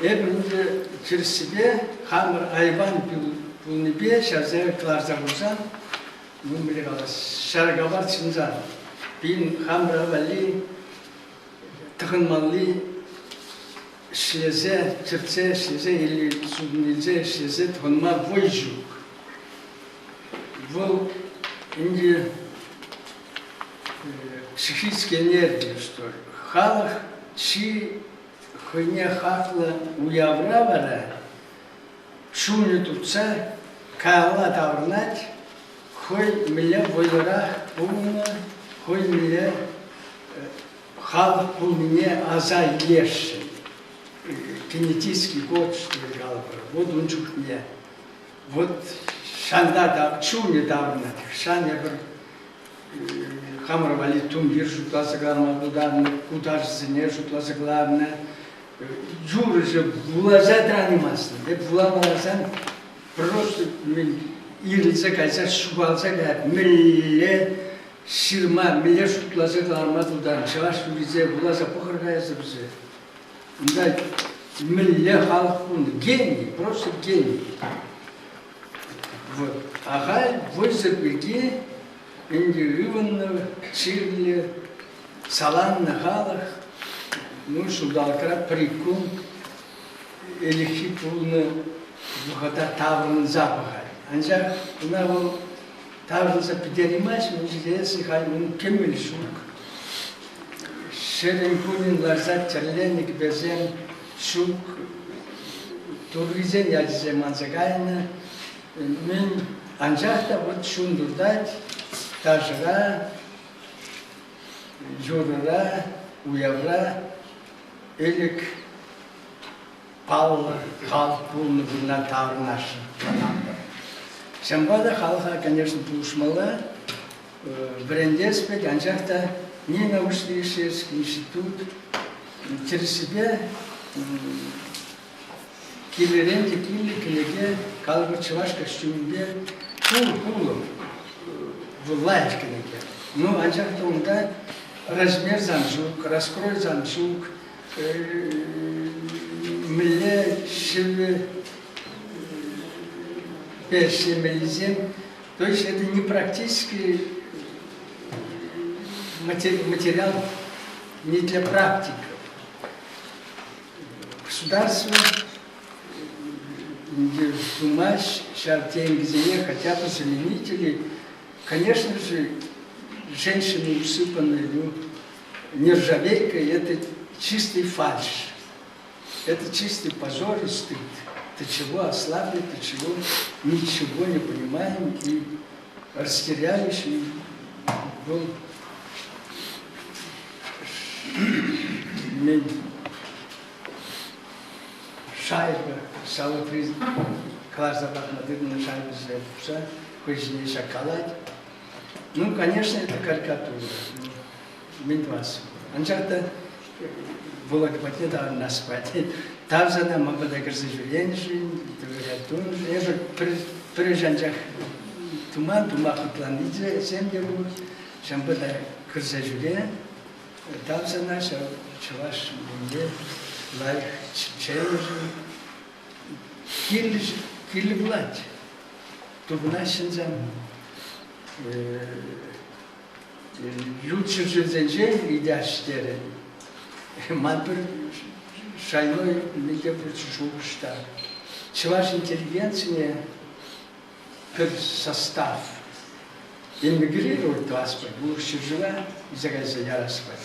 Эпир ӗнтӗ тӗрӗссипе хамӑр айван пулнипе ҫавсем кӑларса хурсан, ну, мӗнле калас, ҫаркавар чӑнсан, пин хамӑра валли тӑхӑнмалли ӗҫлесе, чӗртсе ӗҫлесе или сутӑн илсе ӗҫлесе тӑхӑнма вӑй ҫук. Вӑл ӗнтӗ психический энергия, что ли. Халӑх чи хӑйне хаклӑ уявра вара чунӗ туртса каялла таврӑнать, хӑй мӗнле вӑйлӑрах пулнӑ, хӑй мӗнле халӑх пулнине аса илесшӗн. Генетический код, что ли, калӑпӑр. Вот ун чухне. Вот шанта та чунӗ таврӑнать. Шан эпир хамӑр валли тумтир шутласа кӑларма пултарнӑ, куташсене шутласа кӑларнӑ. Юрӑҫӑ вуласа тӑранаймастӑн. Эп вуламаласан просто ирӗлсе кайса ҫухалса каять. Мӗнле ҫырма, мӗнле шутласа кӑларма пултарнӑ. Чӑваш юррисене вуласа пӑхӑр-ха эсӗ вӗсене. Унта мӗнле халӑх пулнӑ. Гений, просто гений. Вот. Ахаль вӑйсӑр пирки ӗнтӗ ывӑннӑ, чирлӗ, саланнӑ халӑх ну, ҫулталӑкра пӗр-ик кун ӗлӗкхи пулнӑ вӑхӑта таврӑнса пӑхать. Анчах ӑна вӑл. Таврӑнса пӗтереймест, мӗншӗн тесен халь ун кӗмӗл ҫук. Ҫӗрӗн-кунӗн ларса тӗрленӗ кӗпесем ҫук. Туррисен ячӗсем манса кайнӑ. Мӗн анчах та вот чун туртать ташӑра, юрӑра, уявра ӗлӗк паллӑ халӑх пулнӑ вырӑна таврӑнасшӑн шанатпӑр. Ҫавӑнпа та халӑха, конечно, пулӑшмалла, вӗрентес пек, анчах та ни научно-исследовательский институт тӗрӗссипе килӗрен те килнӗ кӗнеке калӑпӑр чӑваш костюмӗпе пур пулӑм вӑл лайӑх кӗнеке. Ну, анчах та унта размер сан ҫук, раскрой сан ҫук, мӗнле ҫӗвӗ ӗҫлемеллисем. То есть это не практический материал не для практиков. Государство думать ҫав деньгисене хотя бы заменители. Конечно же, женщины усыпанные ну, нержавейкой, это чистый фальш. Это чистый позор и стыд. Ты чего ослабли, ты чего ничего не понимаем и растерялись, и был шайба салатри кӑларса пӑхнӑ тытнӑ шайбӑсене пухса хӑй ҫине ҫаккалать. Ну, конечно, это карикатура. Мӗн тӑвас? Анчах та Володя патне таврӑнас пать. Тав сана ман пата кӗрсе ҫӳренӗшӗн, тунӑшӑн. Эпӗ пӗр ӗҫ анчах туман, тума хӑтланнисем те пур. Ҫавӑнпа та кӗрсе ҫӳре. Тав сана ҫав чӑваш мӗнле лайӑх чӗпченӗшӗн. Кирлӗ, кирлӗ пулать. Тупӑнаҫ ҫынсем. Ют ҫӗршывсенче ыйтаҫ терӗ. Ман пӗр шайной мӗнле пулчӗ шухӑш та. Чӑваш интеллигенцине пӗр состав эмигрировать тӑвас пуль, урӑх ҫӗршыва илсе кайса ярас пуль.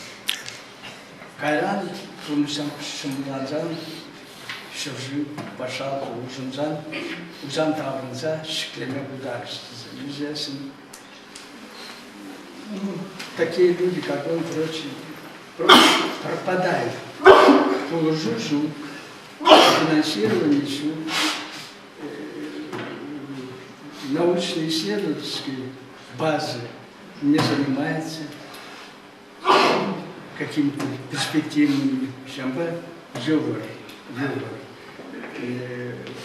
Кайран пурнӑҫран ҫӑмӑллансан, ҫӗршыв, патшалӑх улшӑнсан, усан таврӑнса ҫӗклеме пултарӗҫ тесе. Мӗншӗн ну, такие люди, как он, прочие, пропадают. Пулӑшу ҫук, финансирование ҫук, научно-исследовательской базы не занимается какими-то перспективными ҫавӑнпа йывӑр, йывӑр.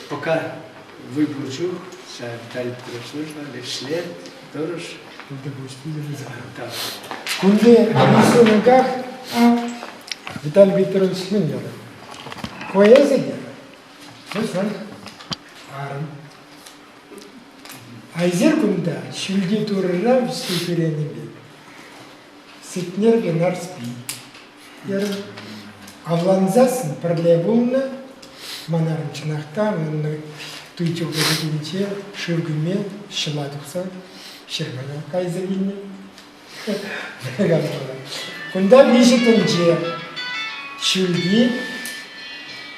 Пока выбор чух, Виталий Петрович служба, ӗҫле, тӑрӑш. Кунти рисунках Виталий Петрович мӗн ярать? Поэзи те, Тусан арӑм. Айзер кунта ҫӳлти турӑра вӗҫсе ҫӳренӗ пек. Сетнерпе Нарспи терӗм. Авлансассӑн пӗрле пулнӑ. Ман арӑм чӑнах та манӑн туй чупӑвӗнче шыв кӳме ҫӑла тухса ҫырмана кайса килнӗ. Кунта виҫӗ тӗнче. Ҫӳлти,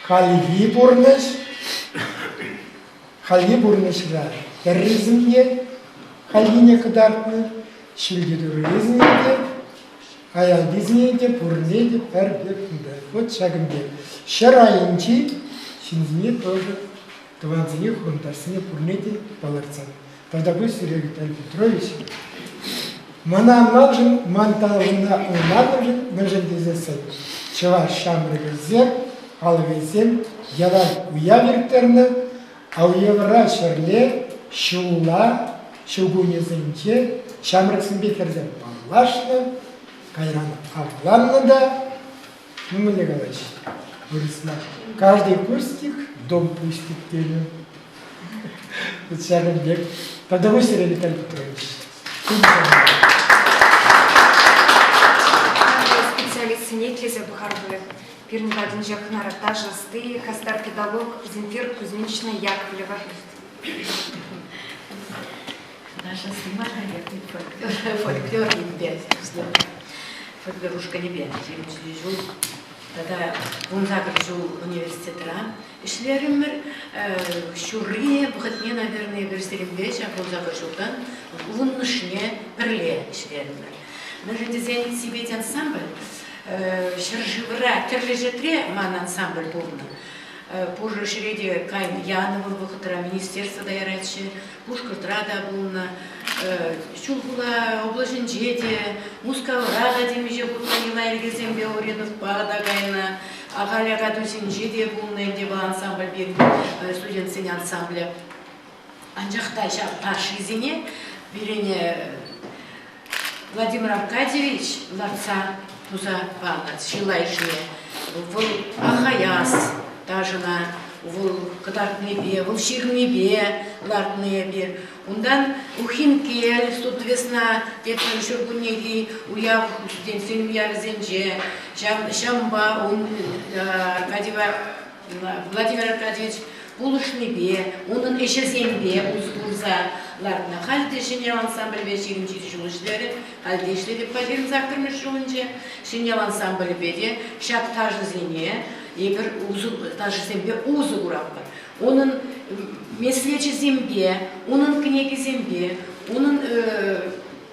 хальхи пурнӑҫ, хальхи пурнӑҫра терроризмне хальхине кӑтартнӑ, ҫӳлти туризмне те, аялтисене те пурне те пӗр пек кунта. Вот ҫакӑн пек. Ҫӗр айӗнчи ҫынсене тоже тӑвансене, хурӑнташсене пурне те палӑртсан. Тавтапуҫ сире, Виталий Петрович. Мана ӑнланшӑн, ман таврана ӑнланнӑшӑн мӗншӗн тесессӗн чӑваш ҫамрӑкӗсем, халӑхӗсем ялан уяв ирттернӗ, а уявра ҫӗрле, ҫулла, ҫу кунӗсенче ҫамрӑксемпе хӗрсем паллашнӑ, кайран авланнӑ та, ну мӗнле калаҫ, вырӑсла, каждый кустик дом пустик тенӗ. Ҫакӑн пек. Тавтапуҫ сире, Виталий Петрович. Специалистсене итлесе пӑхар пулӗ. Пирӗн патӗнче хӑнара ташӑ ӑсти, хастар педагог Земфира Кузьминична Яковлева. Ташлас мар-ха фольклор енпе фольклор ушкӑнӗпе 27 ҫул тата 18 ҫул университетра ӗҫлерӗмӗр. Ҫурри вӑхӑтне, наверное, эпир сирӗнпе ҫак 18 ҫултан вуннӑшне пӗрле ӗҫлерӗмӗр. Мӗншӗн тесен Сипет ансамбль ҫӗршывра тӗрлӗ ҫӗртре ман ансамбль пулнӑ. Пур ҫӗре те кайнӑ янӑ вӑл вӑхӑтра министерство та яратчӗ, Пушкӑртра та пулнӑ, Чулхула облаҫӗнче те, Мускавра та темиҫе хут йӑла-йӗркесемпе Ориновпа та кайнӑ. Ахаль Акатуйсенче те пулнӑ ӗнтӗ вӑл ансамбль пирӗн студентсен ансамблӗ. Анчах та ҫав ташшисене пирӗн Владимир Аркадьевич лартса туса панӑ чылайӑшне. Вӑл Ахаяс ташӑна вӑл кӑтартнипе, вӑл ҫырнипе лартнӑ эпир. Унтан Ухинкел, Суд весна тетпӗр ҫуркуннехи уяв, студентсен уявӗсенче. Ҫавӑнпа ун Аркадьева Владимир Аркадьевич пулӑшнипе, унӑн ӗҫӗсемпе усӑ курса лартнӑ. Халь те ҫӗнӗ ансамбльпе 27 ҫул ӗҫлерӗ, халь те ӗҫлетӗп 28-мӗш ҫулӗнче. Ҫӗнӗ ансамбльпе те ҫак ташӑсене эпир усӑ, ташӑсемпе усӑ куратпӑр. Унӑн меслечӗсемпе, унӑн кӗнекисемпе, унӑн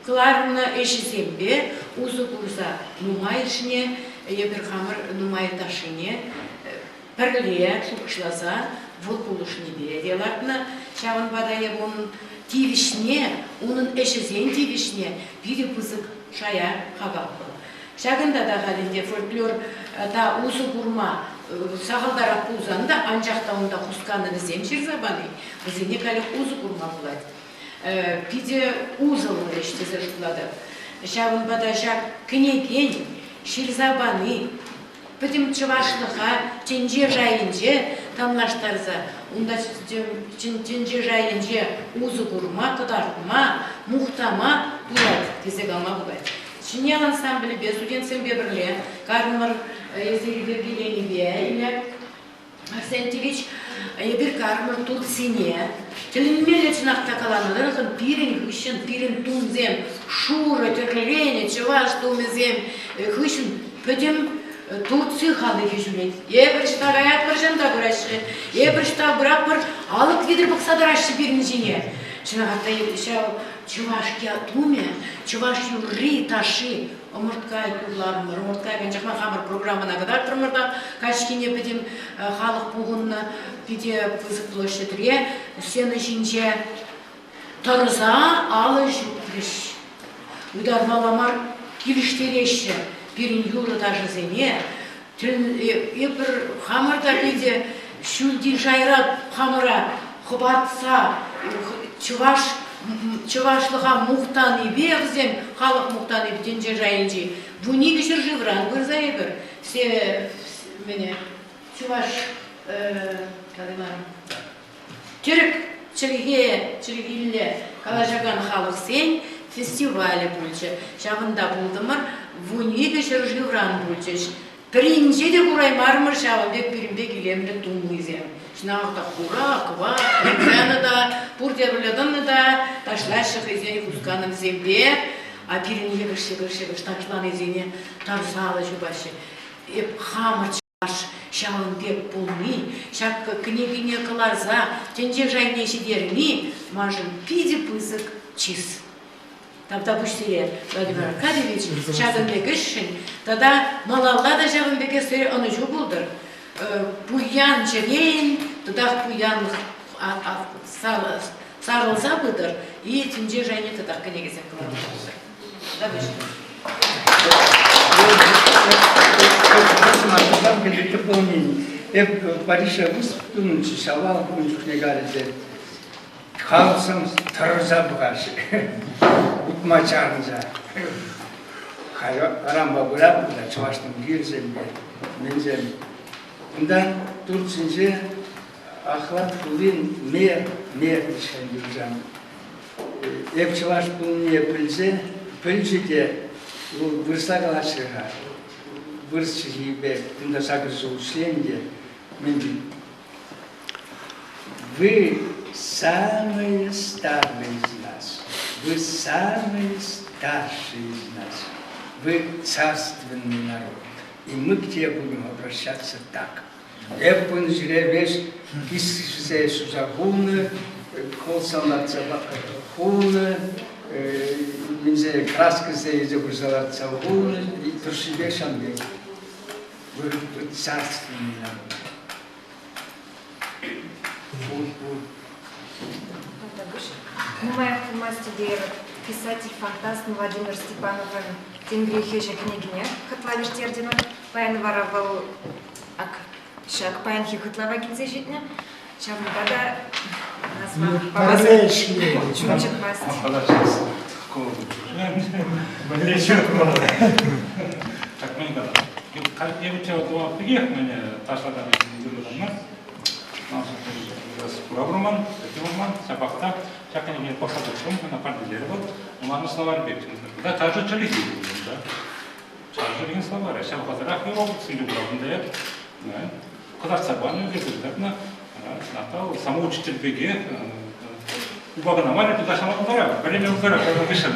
кӑларнӑ ӗҫӗсемпе усӑ курса нумайӑшне эпир хамӑр нумай ташшине пӗрле шухӑшласа вӑл пулӑшнипе те лартнӑ. Ҫавӑнпа та эп унӑн тивӗҫне, унӑн ӗҫӗсен тивӗҫне питӗ пысӑк шая хакаплӑ. Ҫакӑнта та халь ӗнтӗ фольклор та усӑ курма сахалтарах пулсан та, анчах та унта хусканӑвӗсем ҫырса пани, вӗсене халӗ усӑ курма пулать. Питӗ усӑллӑ ӗҫ тесе шутлатӑп. Ҫавӑнпа та ҫак кӗнекен ҫырса пани пӗтӗм чӑвашлӑха тӗнче шайӗнче танлаштарса, унта тӗнче шайӗнче усӑ курма, кӑтартма, мухтама пулать тесе калама пулать. Ҫӗньял ансамблӗпе, студентсемпе пӗрле Кармӑр Езерипе Пиленипе илнӗ. Арсентьевич, эпир кармӑр Турцине тӗлӗнмелле чӑнах та каланӑ тӑрӑхӑн пирӗн хыҫҫӑн пирӗн тумсем шурӑ тӗрленӗ чӑваш тумӗсем хыҫҫӑн пӗтӗм Турци халӑхӗ ҫӳрет. Эпир ӑҫта каятпӑр, ҫанта пыраҫҫӗ. Эпир ӑҫта пыратпӑр, алӑк витӗр пӑхса тӑраҫҫӗ пирӗн ҫине. Чӑнах та ҫав чӑваш тумӗ, чӑваш юрри, ташши Ӑмӑрткайӑк юрларӑмӑр. Ӑмӑрткайӑк анчах мар хамӑр программӑна кӑтартрӑмӑр та каҫхине пӗтӗм халӑх пухӑннӑ питӗ пысӑк площадьре сцена ҫинче тӑрса алӑ ҫупрӗҫ. Ытармалла мар килӗштереҫҫӗ пирӗн юрӑ-ташӑсене. Эпир хамӑр та питӗ ҫӳлти шайра хамӑра хӑпартса чӑваш чӑвашлӑха мухтанипе вӗсем халӑх мухтанипе тӗнче шайӗнчи 12 ҫӗршывран пырса эпир все мӗне чӑваш калаймарӑм тӗрӗк чӗлхе чӗлхилле калаҫакан халӑхсен фестивалӗ пулчӗ. Ҫавӑнта пултӑмӑр, 12 ҫӗршывран пулчӗҫ. Пӗринче те кураймарӑмӑр ҫавӑн пек пирӗн пек илемлӗ тумлисем. Чӑнах та хура, кӑвак, тӑнӑ та, пурте пӗрле тӑнӑ та, ташлаҫҫӗ хӑйсен хусканӑвӗсемпе. А пирӗн йӑкӑш-йӑкӑш-йӑкӑш ташланисене тарса алӑ ҫупаҫҫӗ. Эп хамӑр ҫавӑн пек пулни, ҫак кӗнекене кӑларса тӗнче шайне ҫитерни маншӑн питӗ пысӑк чыс. Тавтапуҫ сире, Владимир Аркадьевич, ҫакӑн пек ӗҫшӗн тата малалла та ҫавӑн пекех сире ӑнӑҫу пултӑр. Пуян чӗрен татах пуянлӑх сарӑлса пытӑр и тӗнче шайне татах кӗнекесем кӑларма пултӑр. Дополнение. Эп Парижа выступнӑччӗ, ҫавал ун чухне калӗсе. Халӑхсем тӑрса пӑхаҫҫӗ. Утма чарӑнса. Халь арампа пыратпӑр та чӑвашсем килсемпе, мӗнсем. Унтан Турцинче Ахлат хулин мэр, мэр юрсан. Эп чӑваш пулнине пӗлсе, пӗлчӗ те вӑл вырӑсла калаҫрӗ-ха. Вырӑс чӗлхипе кунта сакӑр ҫул ӗҫленӗ те мӗн Вы самые старые из нас. Вы самые старшие из нас. Вы царственный народ. И мы к тебе будем обращаться так. Эп кун ҫӳревеш киссе суса хунӑ, колса лартса хунӑ, минсе краскӑсем илсе пырса лартса хунӑ, тӑршшипех ҫавӑн пек. Вы, вы царственный народ. Нумаях пулмасть эпир писатель-фантаст Владимир Степановӑн «Тенкӗле хӗҫӗ» кӗнекине хӑтлав ирттертӗмӗр. Паян вара вӑл ак ҫак паянхи хӑтлава килсе ҫитнӗ. Ҫавӑнпа та Пӗрле ӗҫлет. Чун чӑтмасть. Так мӗн калас. Эпӗ пекех мӗне ташлакан юрлакан Кура вурман, ҫапах та ҫак кӗнекене пӑхса тухрӑм, ӑна парнелерӗ вӑл. Манӑн словарь пек. Да, ташӑ чӗлхи да. Ташӑ деген словарь. Ҫав вӑхӑтрах иероглифсем те кунта эп. Кӑтартса панӑ, ӳкерсе кӑтартнӑ. Натал самоучитель пекех упа кӑна мар, эпӗ ташлама пултарап, вӗренме пултарап, хыҫҫӑн.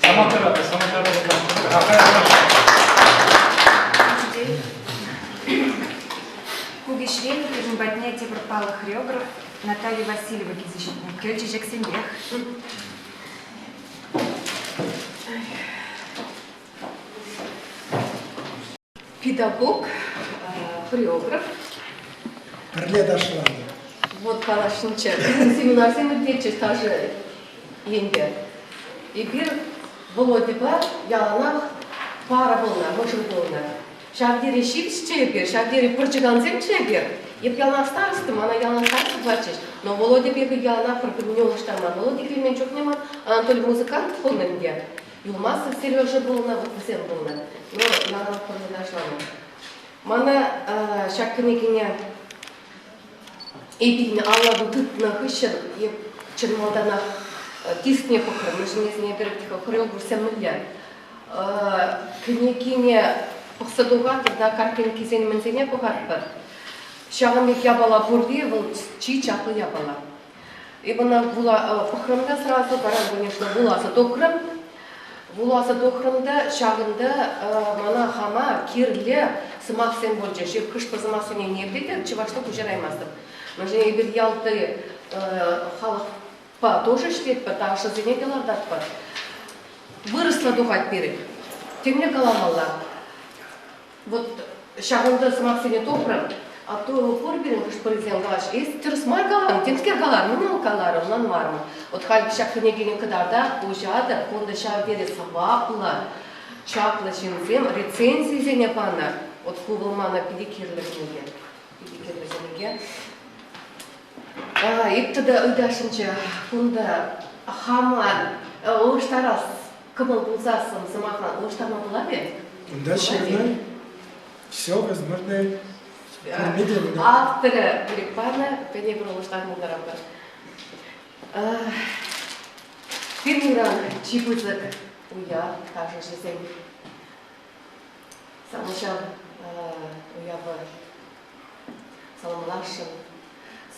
Самантара, самантара, Кукеҫрен пирӗн патне тепӗр паллӑ хореограф Наталья Васильева килсе ҫитнӗ. Кӗл чечексемпех. Педагог, хореограф. Пӗрле ташланӑ. Вот калаҫнӑччӗ. Семинарсем иртетчӗҫ ташӑ енпе. Эпир Володьӑпа яланах пара пулнӑ, мӑшӑр пулнӑ. Ҫав тери ҫивӗччӗ эпир, ҫав тери пӑрчӑкансемччӗ эпир. Эп яланах староста, мана яланах староста пулатчӗҫ. Но Володя пек яланах пӗр-пӗрне улӑштарман. Володя килмен чухне ман Анатолий музыкант пулнӑ ӗнтӗ. Юлмасов Сережа пулнӑ, вот вӗсем пулнӑ. Но яланах пӗрле ташланӑ. Мана ҫак кӗнекене эпир алла тытнӑ хыҫҫӑн эп чӑн малтанах тискне пӑхрӑм. Мӗншӗн тесен эпир хореографсем мӗнле? Кӗнекене пӑхса тухатпӑр та картинкисен мӗнсене пӑхатпӑр. Ҫавӑн пек япала пурри вӑл чи чаплӑ япала. Эп ӑна пӑхрӑм та сразу, вара, конечно, вуласа тухрӑм. Вуласа тухрӑм та ҫакӑнта мана хама кирлӗ сӑмахсем пулчӗҫ. Эп хӑш-пӗр сӑмахсене ниепле те чӑвашла куҫараймастӑп. Мӗншӗн эпир ялти халӑхпа тоже ӗҫлетпӗр, ташӑсене те лартатпӑр. Вырӑсла тухать пирӗн. Темле каламалла. Вот ҫакӑнта сӑмахсене тупрӑм. А то пур пирӗн хӑш-пӗрисем калаҫ, эс тӗрӗс мар калан, темскер каларӑм, ну каларӑм, ӑнланмарӑм. Вот халь ҫак кӗнекене кӑтартап, уҫатӑп, кунта ҫав тери сӑваплӑ, чаплӑ ҫынсем рецензисене панӑ. Вот ку вӑл мана питӗ кирлӗ кӗнеке. Питӗ кирлӗ кӗнеке. Эп тата ыйтасшӑнччӗ, кунта хама улӑштарас кӑмӑл пулсассӑн сӑмахран улӑштарма пулать-и? Кунта ҫырнӑ все возможное Авторӗ ирӗк панӑ, пӗне пӗр улӑштарма пултаратпӑр. Пирӗн ыран чи пысӑк уяв ташӑҫӑсен. Сана ҫав уява саламласшӑн.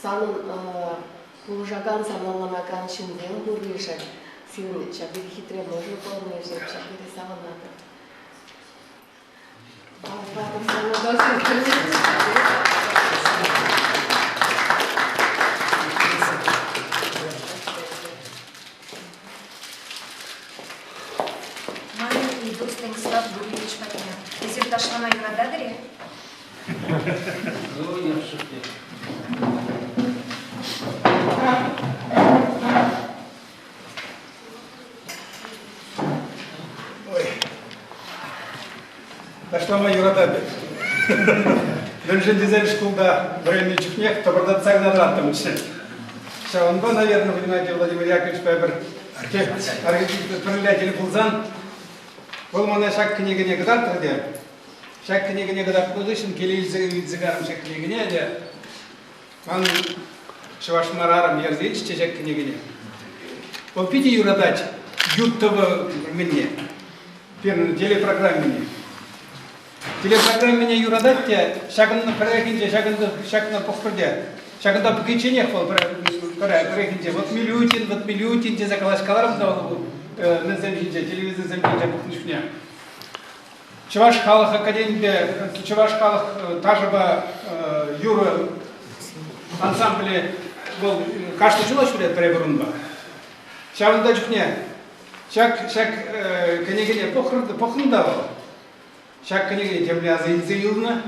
Санӑн пулӑшакан, саламланакан ҫынсем пурришӗн, сирӗн ҫав тери хитре мӑшӑр пулнишӗн ҫав тери савӑнатӑп. Манӑн ыйту Станислав Гурьевич патне. Эсир ташлама юрататӑр-и? Ну, я в шутке. Ой. Ташлама юрататӑп. Мӗншӗн тесен шкулта вӗреннӗ чухнех тӑпӑртатса кӑна тӑраттӑмччӗ. Ҫавӑнпа, наверное, понимаете, Владимир Яковлевичпа пӗр пӗрле тӗл пулсан, вӑл мана ҫак кӗнекене кӑтартрӗ те, ҫак кӗнекене кӑтартнӑ хыҫҫӑн киле илсе илсе карӑм ҫак кӗнекене те, ман чӑваш мар арӑм ярса илчӗ ҫак кӗнекене. Вӑл питӗ юратать ют тӑвӑ мӗнне, пирӗн телепрограммине. Телепрограммине юратать те, ҫакӑн пӗррехинче ҫакӑн ҫакна пӑхрӗ те. Ҫакӑнта пӗкичченех вӑл пӗррехинче вот Милютин, вот Милютин тесе калаҫкаларӑм та вӑл мӗнсем ҫинче, телевизорсем ҫинче пӑхнӑ чухне. Чӑваш халӑх академипе Чӑваш халӑх ташӑпа юрӑ ансамблӗ вӑл кашни ҫула ҫӳрет пӗр унпа. Ҫавӑнта чухне ҫак ҫак кӗнекене пӑхнӑ та вӑл. Ҫак кӗнекене темле аса илсе юлнӑ.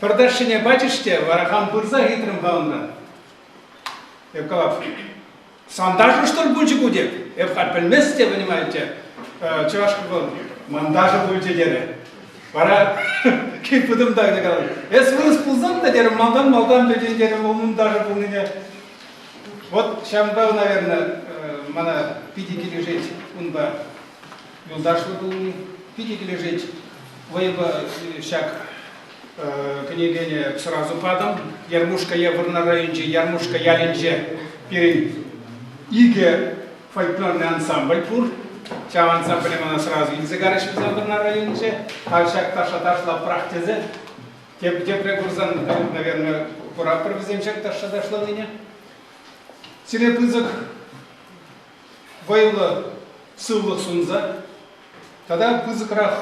Пӗр ташшине пачӗҫ те вара хам пырса ыйтрӑм-ха унран. Эп калап, сан ташӑ что ли пулчӗ ку теп. Эп халь пӗлмест те, понимаете, чӑваш вӑл ман ташӑ пулчӗ терӗ. Вара пытӑм та каларӑм. Эс вырӑс пулсан та терӗм, малтан малтан пӗлтӗн терӗм, вӑл ун ташӑ пулнине. Вот ҫавӑнпа, наверное, мана питӗ килӗшет унпа юлташлӑ пулни, питӗ килӗшет. Вӑйпа ҫак кӗнекене сразу патӑм. Ярмушка е Вӑрнар районӗнчи Ярмушка ялӗнче пирӗн икӗ фольклорный ансамбль пур. Ҫав ансамбле мана сразу илсе карӗҫ вӗсем Вӑрнар районӗнче. Халь ҫак таша ташлапрах тесе. Тепре курсан, наверное, куратпӑр вӗсем ҫак ташша ташланине. Сире пысӑк вӑйлӑ сывлӑх сунса тата пысӑкрах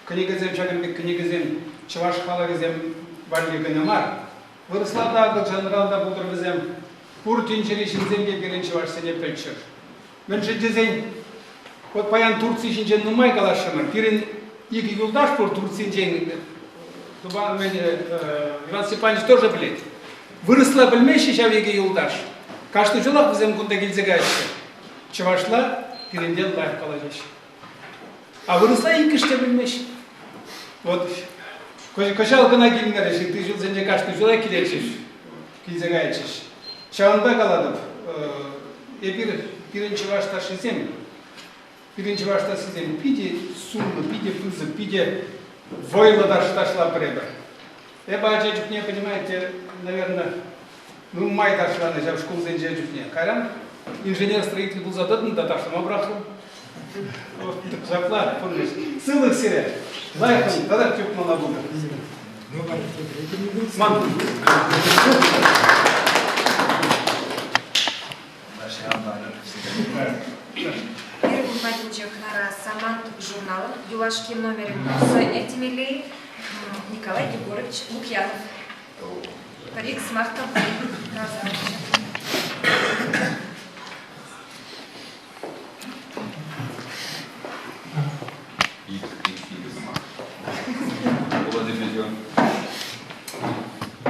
кӗнекесем, ҫакӑн пек кӗнекесем чӑваш халӑхӗсем валли кӑна мар, вырӑсла та, акӑлчанран та пултӑр вӗсем, пур тӗнчери ҫынсем те пирӗн чӑвашсене пӗлччӗр. Мӗншӗн тесен, вот паян Турци ҫинчен нумай каласшӑмӑр. Пирӗн икӗ юлташ пур Турцинчен, Иван Степанович тоже пӗлет. Вырӑсла пӗлмеҫҫӗ ҫав икӗ юлташ. Кашни ҫулах вӗсем кунта килсе каяҫҫӗ. Чӑвашла пирӗнтен лайӑх калаҫаҫҫӗ. А вырӑсла иккӗш те пӗлмеҫҫӗ. Вот кӑҫал кӑна килмерӗҫ, ытти ҫулсенче кашни ҫулах килетчӗҫ, килсе каятчӗҫ. Ҫавӑнпа калатӑп, эпир пирӗн чӑваш ташшисем, пирӗн чӑваш ташшисем питӗ сумлӑ, питӗ пысӑк, питӗ вӑйлӑ ташлатпӑр эпир. Эпӗ ача чухне, понимаете, наверное, нумай ташланӑ ҫав шкулсенче чухне. Кайран инженер-строитель пулса тӑтӑм та ташлама пӑрахрӑм. Ҫапла пурнӑҫ. Сывлӑх сире. Лайӑхӑн тата чупмалла пултӑр. Ман. Пирӗн патӗнче хӑнара «Самант» журналӑн юлашки номерӗн сӑнӗ Николай Егорович Лукьянов. Пӗр-ик сӑмах та каласа Ик сӑмах. Владимир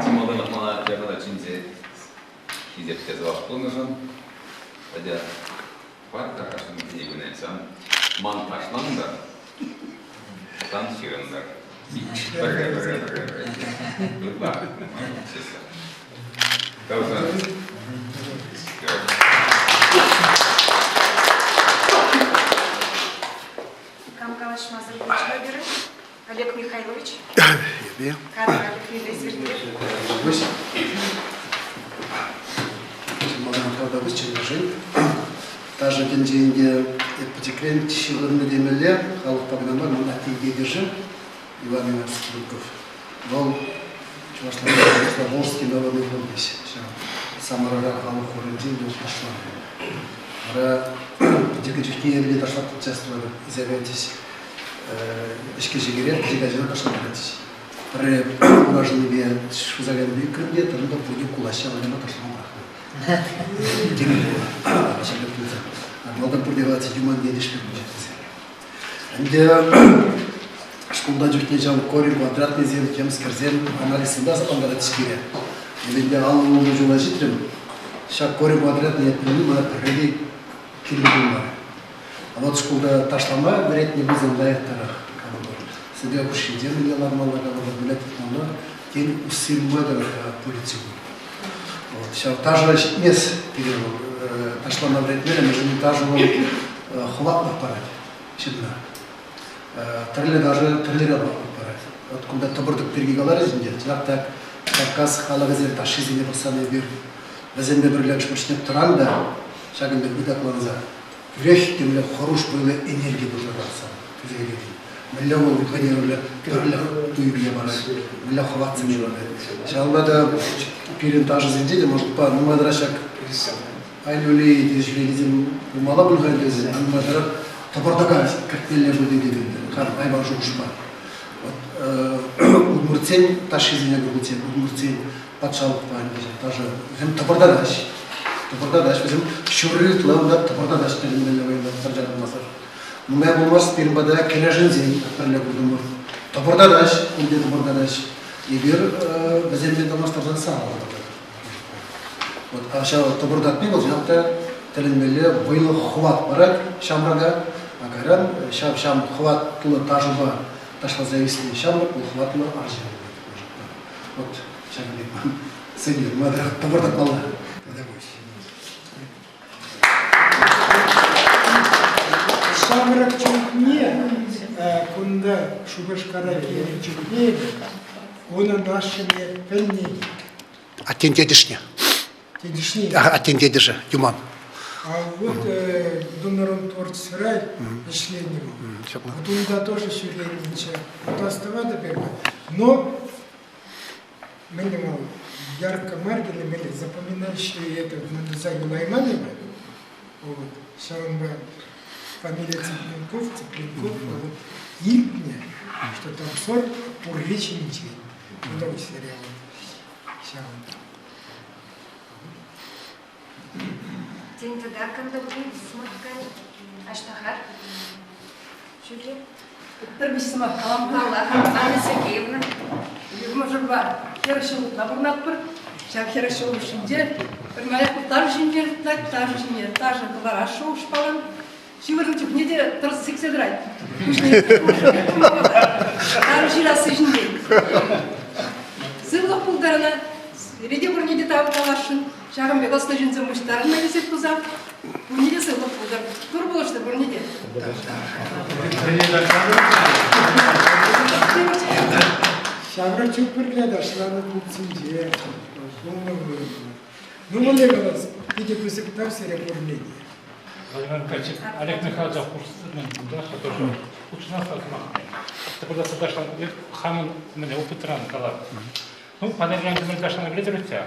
Тимофеев мана япала чӗнсе хисепте сӑвап тунӑшӑн Атя, пар-ха кашни кӗнекене сан ман ташлан та, сан ҫырӑн та. Пӗрре, пӗрре, пӗрре, пӗрре. Ытла, честно. Тавса. Кам калаҫмасӑр пулчӗ пирӗн? Олег Михайлович. Эпе. Кадр Олег Михайлович. Малтан тавтапуҫ чӗннӗшӗн. Ташӑ тӗнчинче эп пӗчӗкрен ҫыхӑннӑ темелле халӑхпа кӑна мар, ман атте тетӗшӗ Иван Иванович Струков. Вӑл чӑвашла Волжский народный хор теҫҫӗ. Ҫав Самарӑра халӑх хорӗнчен вӑл ташланӑ. Вара пӗчӗккӗ чухне эпӗ те ташлаттӑмччӗ заметьтесь. Ӗҫкӗ-ҫикӗре пӗчӗк ачана ташлаттаратчӗҫ. Пӗрре ура шӑннипе шуса кайнӑ ӳкрӗм те тӑрӑм та пурте кулаҫҫӗ, вара ташлама пӑрахнӑ. Малтан пурте калатчӗ, юман тетӗш пек пулчӗ тесе. Ӗнтӗ шкулта чухне ҫав корень квадратныйсем, темскерсем анализсемпе асаплантаратчӗҫ пире. Эпӗ ӗнтӗ 50 ҫула ҫитрӗм. Ҫак корень квадратный ят пӗлни мана пӗрре те кирлӗ пулмарӗ. А вот шкулта ташлама вӗрентнӗ вӗсем лайӑхтарах калӑпӑр. Сӗтел хушшинче мӗнле лармалла калӑпӑр, мӗнле тытмалла, тен, усси нумай та пулӗччӗ пуль. Вот, ҫав ташӑ ҫитмест пире вӑл ташлама вӗрентмерӗ, мӗншӗн ташӑ вӑл хӑватлӑх парать ҫынна. Тӗрлӗ ташӑ тӗрлӗрен хӑватлӑх парать. Вот кунта тӑпӑртӑк пирки каларӗҫ ӗнтӗ. Чӑнах та Кавказ халӑхӗсен ташшисене пӑхсан эпир вӗсемпе пӗрле кӑшмӑшне тӑран та ҫакӑн пек ытакланса тӳрех темле хӑруш вӑйлӑ энерги пырса тӑратса туса илетӗн. Мӗнле вӑл хӑйне пӗрлӗх туйӑмне парать, мӗнле хӑватсем ҫуратать. Ҫавӑнпа та пирӗн ташӑсенче те, может, нумайрах ҫак ай-люлей тесе ҫӳрекенсем пулмалла пуль-ха ӗнтӗ, нумайрах тӑпӑртака кӗртмелле пуль тетӗп ӗнтӗ, хам айван шухӑшпа. Вот удмуртсен ташшисене курнисем, удмуртсен патшалӑхпа ӗнтӗ ҫак ташӑ, вӗсем тӑпӑртатаҫ. Тӑпӑртатаҫ, вӗсем ҫурри ытла унта тӑпӑртатаҫ тӗлӗнмелле вӑйлӑ пӗр чарӑнмасӑр. Нумай пулмасть пирӗн пата кӗрешӗнсен пӗрле куртӑмӑр. Тӑпӑртатаҫ, пурте тӑпӑртатаҫ. Эпир вӗсемпе танлаштарсан сахал тӑпӑртатпӑр. Вот, а ҫав тӑпӑртатни вӑл ҫав та тӗлӗнмелле вӑйлӑ хӑват парать ҫамрӑка. А кайран ҫав ҫам хӑватлӑ ташӑпа ташласа ӳснӗ ҫамрӑк вӑл хӑватлӑ арҫын. Вот ҫакӑн пек сӗнӳ. Нумайрах тӑпӑртатмалла. Ҫамрӑк чухне кунта Шупашкара килнӗ чухне унӑн ашшӗне пӗлнӗ. Аттен тетӗшне. Тетӗшне? Аттен тетӗшӗ, Юман. А вот Донором творчествӑра ӗҫленӗ вӑл. Вот унта тоже ҫӳренӗччӗ. Вот астӑватӑп эпӗ. Но мӗн вӑл ярко мар мӗнле запоминающий это туса юлайман эпӗ. Вот. Ҫавӑнпа фамилия Цыпленков, Цыпленков вот илтнӗ, что танцор пурри ҫинчен. Потом сериал. Ҫавӑн. Тен, тата кам та пулин сӑмах Аҫтахар? Ҫӳле. Пӗр виҫ сӑмах калам. Паллах, Анна Сергеевна. Эпир мӑшӑрпа 40 ҫул ытла пурӑнатпӑр. Ҫав 40 ҫул хушшинче пӗрмаях ташӑ ҫинчен шутлать, ташӑ ҫине ташӑ кӑларас шухӑшпалан. Ҫывӑрнӑ чухне те тӑрс сиксе тӑрать. Ташӑ ҫырасси ҫинчен. Сывлӑх пултӑр ӑна. Сире те пурне те тав каласшӑн. Ҫакӑн пек ӑслӑ ҫынсем пуҫтарӑннӑ хисеп туса. Пурне те сывлӑх пултӑр. Тур пулӑштӑр пурне те. Ҫамрӑк чух пӗрле ташланӑ клубсенче пулнӑ вырӑнлӑ. Ну, мӗнле калас, питӗ пысӑк тав сире пурне те. Владимир Николаевич, Олег Михайлович курс тоже хутшӑнас та сӑмах. Тепӗр ташлан хамӑн мӗнле опытран калап. Ну, панельрен кӗмӗл ташлана пӗлетӗр вӗт-ха.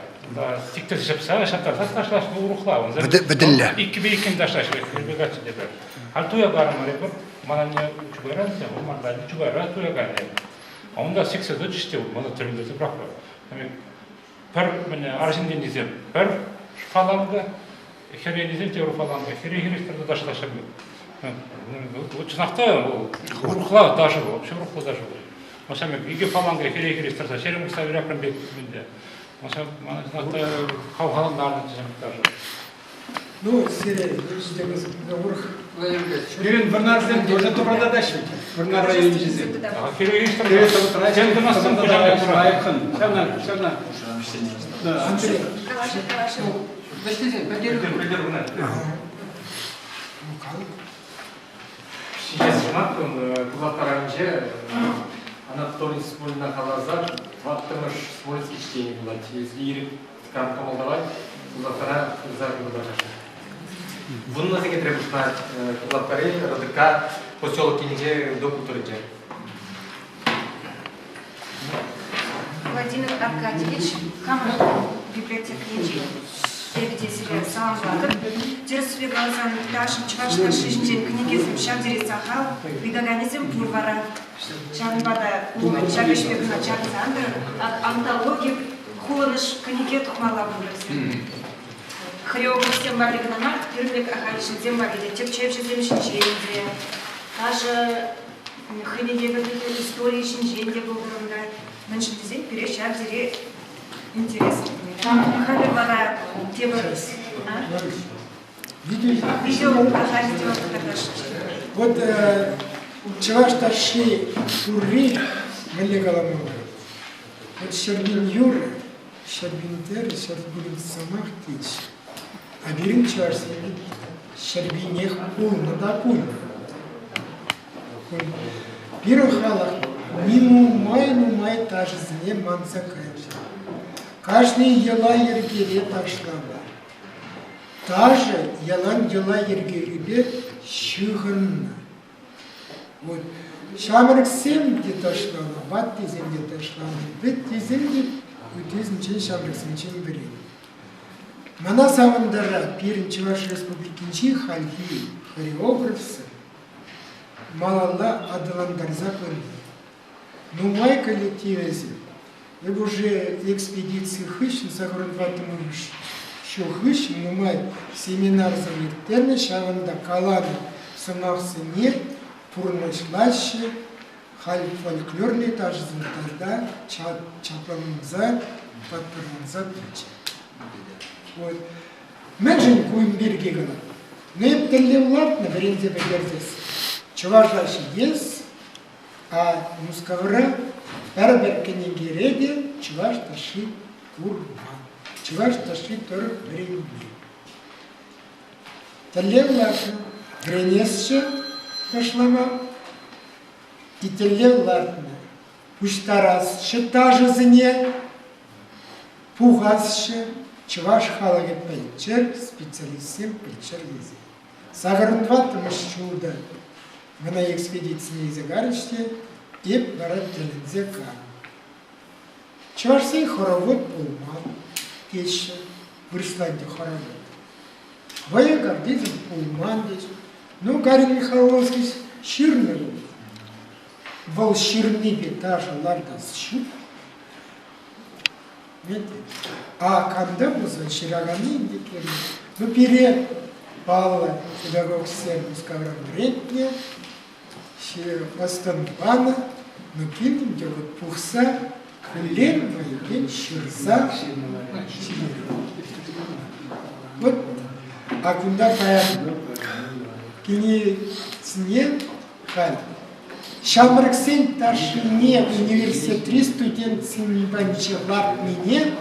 Сиктерсе ҫапса, ҫаптарса ташлаҫ, ну, урӑхла. Бӗтӗлле. Иккӗпе иккӗн ташлаҫ, хӗрпе каччӑ тепӗр. Халь туя карӑмӑр эпир. Ман анне Чупайран, вӑл ман Чупайра туя кайнӑ. А унта сиксе тӑчӗҫ те, мана тӗлӗнтерсе пӑрахрӗ. Пӗр мӗне арҫын тенисем пӗр фаланга, хӗр енӗсем тепӗр фаланга, хӗре хирӗҫ тӑрса ташлаҫҫӗ. Вот чӑнах та вӑл урӑхла ташӑ вӑл, вообще урӑхла ташӑ вӑл. Мана икӗ фаланга хӗре хирӗҫ тӑрса ҫерем усса выракрӑм пек ӗнтӗ. Мана чӑнах та хавхалантарнӑ ташӑ. Ну, сире урӑх Пирӗн вӑрнарсем тоже тӑпӑртатаҫҫӗ. Вӑрнар районӗнчисем. Лайӑххӑн. Ҫавна, ҫавна. Андрей. Калаҫӑр, калаҫӑр. Вӗҫлесен, пӗлтерӳ. Ҫитес шӑматкун Кулак районӗнче Анатолий Смолина халалласа тӑваттӑмӗш Смольский чтени пулать. Если ирӗк кам кӑмӑл тӑвать, Кулакра пырса курма Вуннӑ сехетре пуҫланать Кулакри РДК поселокӗнче Дом культуринче. Владимир Аркадьевич, хамӑр библиотекинчи эпӗ те сире саламлатӑп. Тӗрӗссипе каласан, ташӑ чӑваш ташши ҫинчен кӗнекесем ҫав тери сахал, ыйтаканӗсем пур вара. Ҫавӑнпа та ҫак ӗҫпе кӑна чарӑнсан та антологи хулӑнӑш кӗнеке тухмалла пулӗ. Хореографсем валли кӑна мар, пирӗн пек ахаль ҫынсем валли те, тӗпчевҫӗсем ҫинчен те, ташӑ хӑйне евӗрлӗхӗ историйӗ ҫинчен те пултӑр унта. Мӗншӗн тесен пире ҫав тери интереслӗ. Халӗ вара тепӗр видео Вот чӑваш ташши пурри мӗнле каламалла? Вот Ҫӗрпӳ юрӑ, Ҫӗрпӳ тӗрӗ, Ҫӗрпӳ сӑмах теҫҫӗ. А пирӗн чӑвашсен Ҫӗрпӳнех пулнӑ та пулнӑ. Пирӗн халӑх нумай-нумай ташӑсене манса кайрӗ. Кашни йӑла-йӗркере ташланӑ. Ташӑ ялан йӑла-йӗркелӳпе ҫыхӑннӑ. Вот. Ҫамрӑксем те ташланӑ, ваттисем те ташланӑ, вӗттисем те ыттисенчен ҫамрӑксенчен вӗреннӗ. Мана савӑнтарать пирӗн Чӑваш Республикинчи хальхи хореографсем малалла аталантарса пыни. Нумай коллективӗсем эп уже экспедици хыҫҫӑн 84-мӗш ҫул хыҫҫӑн нумай семинарсем ирттернӗ, ҫавӑнта каланӑ сӑмахсене пурнӑҫлаҫҫӗ, халь фольклорный ташӑсем тата чапланса, паттӑрланса пычӗ. Вот. Мӗншӗн ку пирки кӑна? Ну, эп тӗллев лартнӑ вӗренсе пӗтерсессӗн. Чӑваша ҫитес, а Мускавра пӗр-пӗр кӗнекере те чӑваш ташши курман. Чӑваш ташши тӑрӑх вӗренмен. Тӗллев лартнӑ. Вӗренесчӗ ташлама. И тӗллев лартнӑ. Пуҫтарасчӗ ташӑсене, пухасчӗ, чӑваш халӑхӗ пӗлччӗр, специалистсем пӗлччӗр тесе. 84-мӗш ҫулта мана экспедицине илсе карӗҫ те, эп вара тӗлӗнсе кайрӑм. Чӑвашсен хоровод пулман, теҫҫӗ, вырӑсла ӗнтӗ хоровод. Вӑйӑ картисем пулман теҫҫӗ. Ну, Гарин Михайловский ҫырнӑ вӑл. Вӑл ҫырнипе ташӑ лартас ҫук. А кам-та пулсан ҫыраканни ӗнтӗ кирлӗ. Ну, пире паллӑ педагогсем Мускавран вӗрентнӗ, ӑс-тӑн панӑ, ну, килтӗм те вот пухса, хуллен вӑйӗпе ҫырса Вот, а кунта паян килнисене халь ҫамрӑксен ташшине университетри студентсем патӗнче лартнине,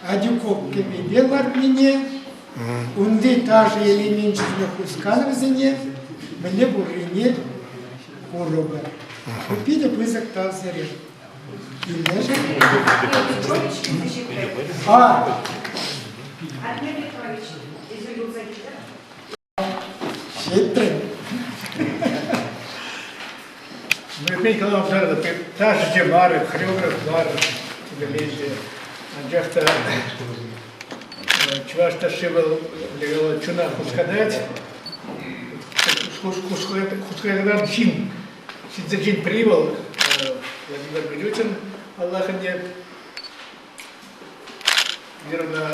Адюков кӗпепе лартнине, унти ташӑ элеменчӗсене хусканӑвӗсене мӗнле пуррине курӑпӑр. Ку питӗ пысӑк тав сире. Килнӗшӗн. А. Альберт Петрович, эсир юлса килтӗр? Ҫитрӗм. Мӗнпе калама ташӑ мар, хореограф мар тӗлӗнмелле. Анчах та чӑваш ташши вӑл чуна хускатать. Хускатакан ҫын, ҫынсенчен пӗри вӑл Владимир Милютин, паллах ӗнтӗ. Верӑна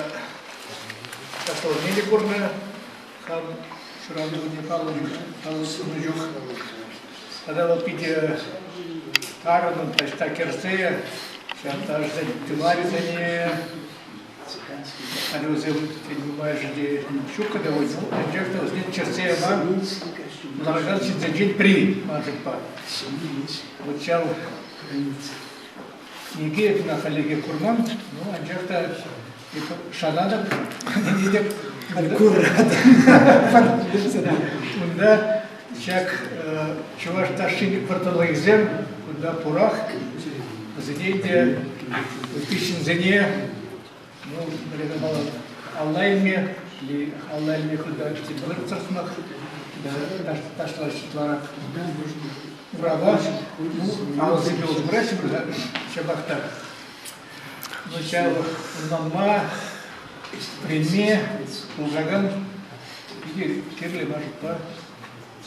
ташланине те курнӑ. Хам ҫуралнӑ кунне паллӑ тунӑ чух. Тата вӑл питӗ тарӑнӑн таҫта кӗрсе ҫав ташӑсен тымарӗсене халӗ вӗсем нумайӑшӗ те ҫуккӑ та вӑл, анчах та вӗсене чӗртсе яма ларакан ҫынсенчен пӗри ман шутпа. Вот ҫав Кӗнеке ӑна хальлӗхе курман, ну, анчах та шанатӑп, ӗненетӗп. Унта ҫак чӑваш ташшин вӑрттӑнлӑхӗсем кунта пурах. Вӗсене те ытти ҫынсене, ну, алла илме, алла илме кунта выртсӑртмах, ташлаҫҫӗ ытларах. Урапа, ну, алӑсемпе усӑ кураҫҫӗ ҫапах та. Ну, ҫав ӑнланма, вӗренме пулӑшакан питӗ кирлӗ ман шутпа.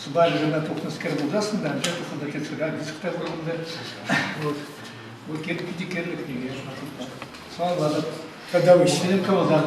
Сӑпайлӑ кӑна тухнӑскер пулсассӑн та, анчах та кунта тетсера диск та пур кунта. Вот. Вот питӗ кирлӗ кӗнеке, ман шутпа. Саламлатӑп. Тата Ҫӗнӗ кӑмӑлтан.